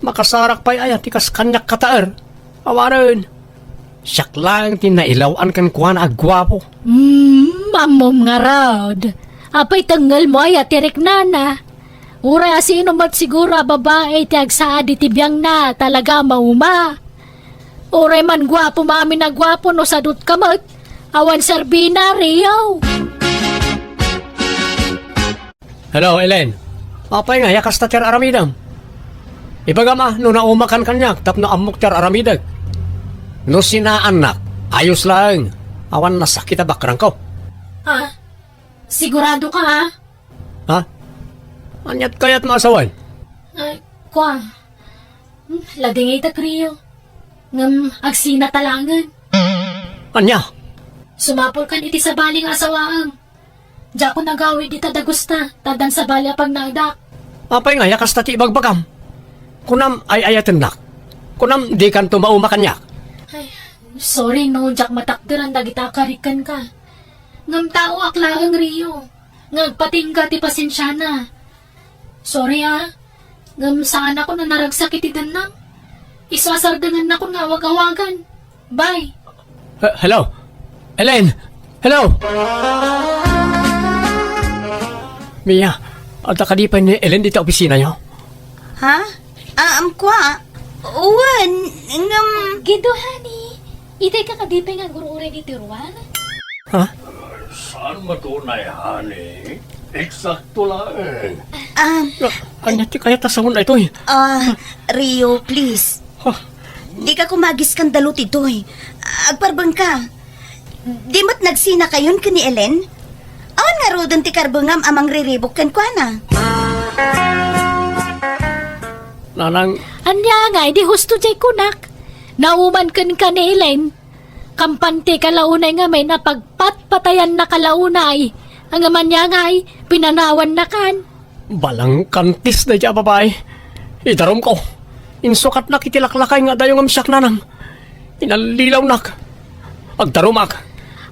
Makasarak pay aya ti kas kaniak kataer? Awanen. Siak laeng ti nailaw-an kenkuana a guapo. Hmm, ammom ngarud. Apay tengngel mo aya ti riknana? Uray asino met siguro a babai ti agsaad iti biangna, talaga a mauma. Uray man guapo maamin a guapo no sadut ka met. Awan serbina, Rio. Hello, Ellen. Apay nga, ya kasta ti ar-aramidem? Ibagam a, no naumakan kaniak tapno ammok ti ar-aramidek. No sinaannak, ayos laeng. Awan nasakit a bakrangko. Ha? Sigurado ka, ha? Ha? Aniat kayat maasawan? Ay, kwa. Hmm, ladingay ta, Rio. Ngem agsina ta laengen. Ania? Sumapul kan iti sabali nga asawaem. Diakon agawid ita dagusta, ta addan sabali a pagnaedak. Apay nga, ya kasta ti ibagbagam? Kunam ay-ayatennak. Kunam dikanto mauma kaniak. Ay, sorry no, diak matakderan dagita a karik kenka. Ngem taoak laeng, Rio, nga agpatingga ti pasensiana. Sorry, ah. Ngem saanakon a naragsak iti dennam. Isu a sardengennakon nga awag-awagan. Bye. He-, hello? Ellen? Hello? Mia, adda kadi pay ni Ellen dita opisinayo? Ha? Ah, um, kwa? Wen, ngem Gido, honey. Itay ka kadi pay nga agur-uray ditoy ruar? Ha? Saan matunay, honey? Eksakto laeng. Ah, Ania ti kayat a sawen daytoy? Ah, Rio, please. Ha? Dika koma agiskandalu ditoy. Agparbengka. Di met nagsinakayon ken ni Ellen? Awan ngaruden ti karbengam a mangriribuk kenkuana? Nanang. Ania nga, idi husto diay kunak. Nauman kenka ni Ellen. Kampante ka la unay ngamin a pagpatpatayanna ka la unay. Ngem ania ngay, pinanawannakan. Balangkantis daydiay a babai. Idarumko. Insukatnak iti laklakay nga adayo ngem siak, nanang. Inallilawnak. Agdarumak.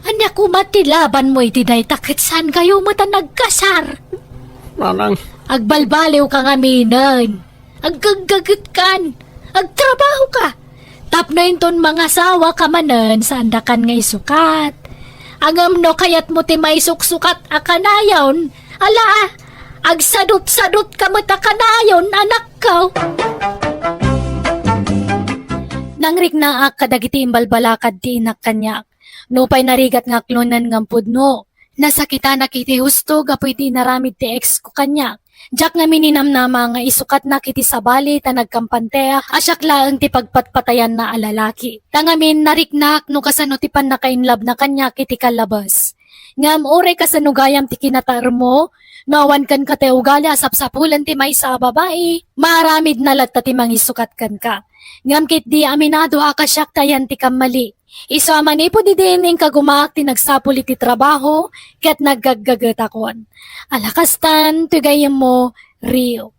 Ania koma ti labanmo iti dayta ket saankayo met a nagkasar? Nanang. Agbalbaliwka ngaminen. Aggaggagetkan. Agtrabahoka. Tapno inton mangasawaka manen, saandakan nga isukat. Ngem no kayatmo ti maisuksukat a kanayon, ala, agsadutsadutka met a kanayon, anakko. Nangriknaak kadagiti imbalbalakad ti inak kaniak. Nupay narigat nga aklonen ngem pudno, nasakitanak iti husto gapu iti inaramid ti ex ko kaniak. Diak ngamin ninamnama nga isukatnak iti sabali ta nagkampanteak a siak laeng ti pagpatpatayanna a lalaki. Ta ngamin nariknak no kasano ti pannakainlabna kaniak iti kallabes. Ngem uray kasano gayam ti kinataermo, no awan kenka ti ugali a sapsapulen ti maysa a babai, maaramidna latta ti mangisukat kenka. Ngem ketdi aminado a kasiak ti ayan ti kammali. Isu a manipud idin, inkagumaak ti nagsapul iti trabaho ket naggaggagetakon. Ala kastan, ti gayyemmo, Rio.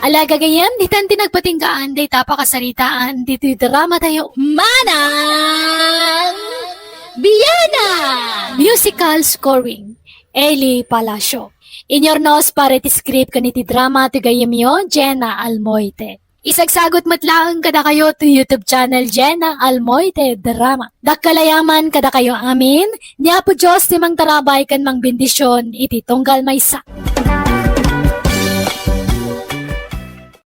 Ala gagayyem, ditan ti nagpatinggaan dayta a pakasaritaan ditoy dramatayo, Manang Biana! Musical scoring, Eli Palacio. Inyurnos para iti script ken iti drama ti gayyemyo, Jenna Almoite. Isagsagut met laeng kadakayo ti YouTube channel Jenna Almoite Drama. Dakkel a yaman kadakayo amin, ni Apo Dios ti mangtarabay ken mangbendision iti tunggal maysa.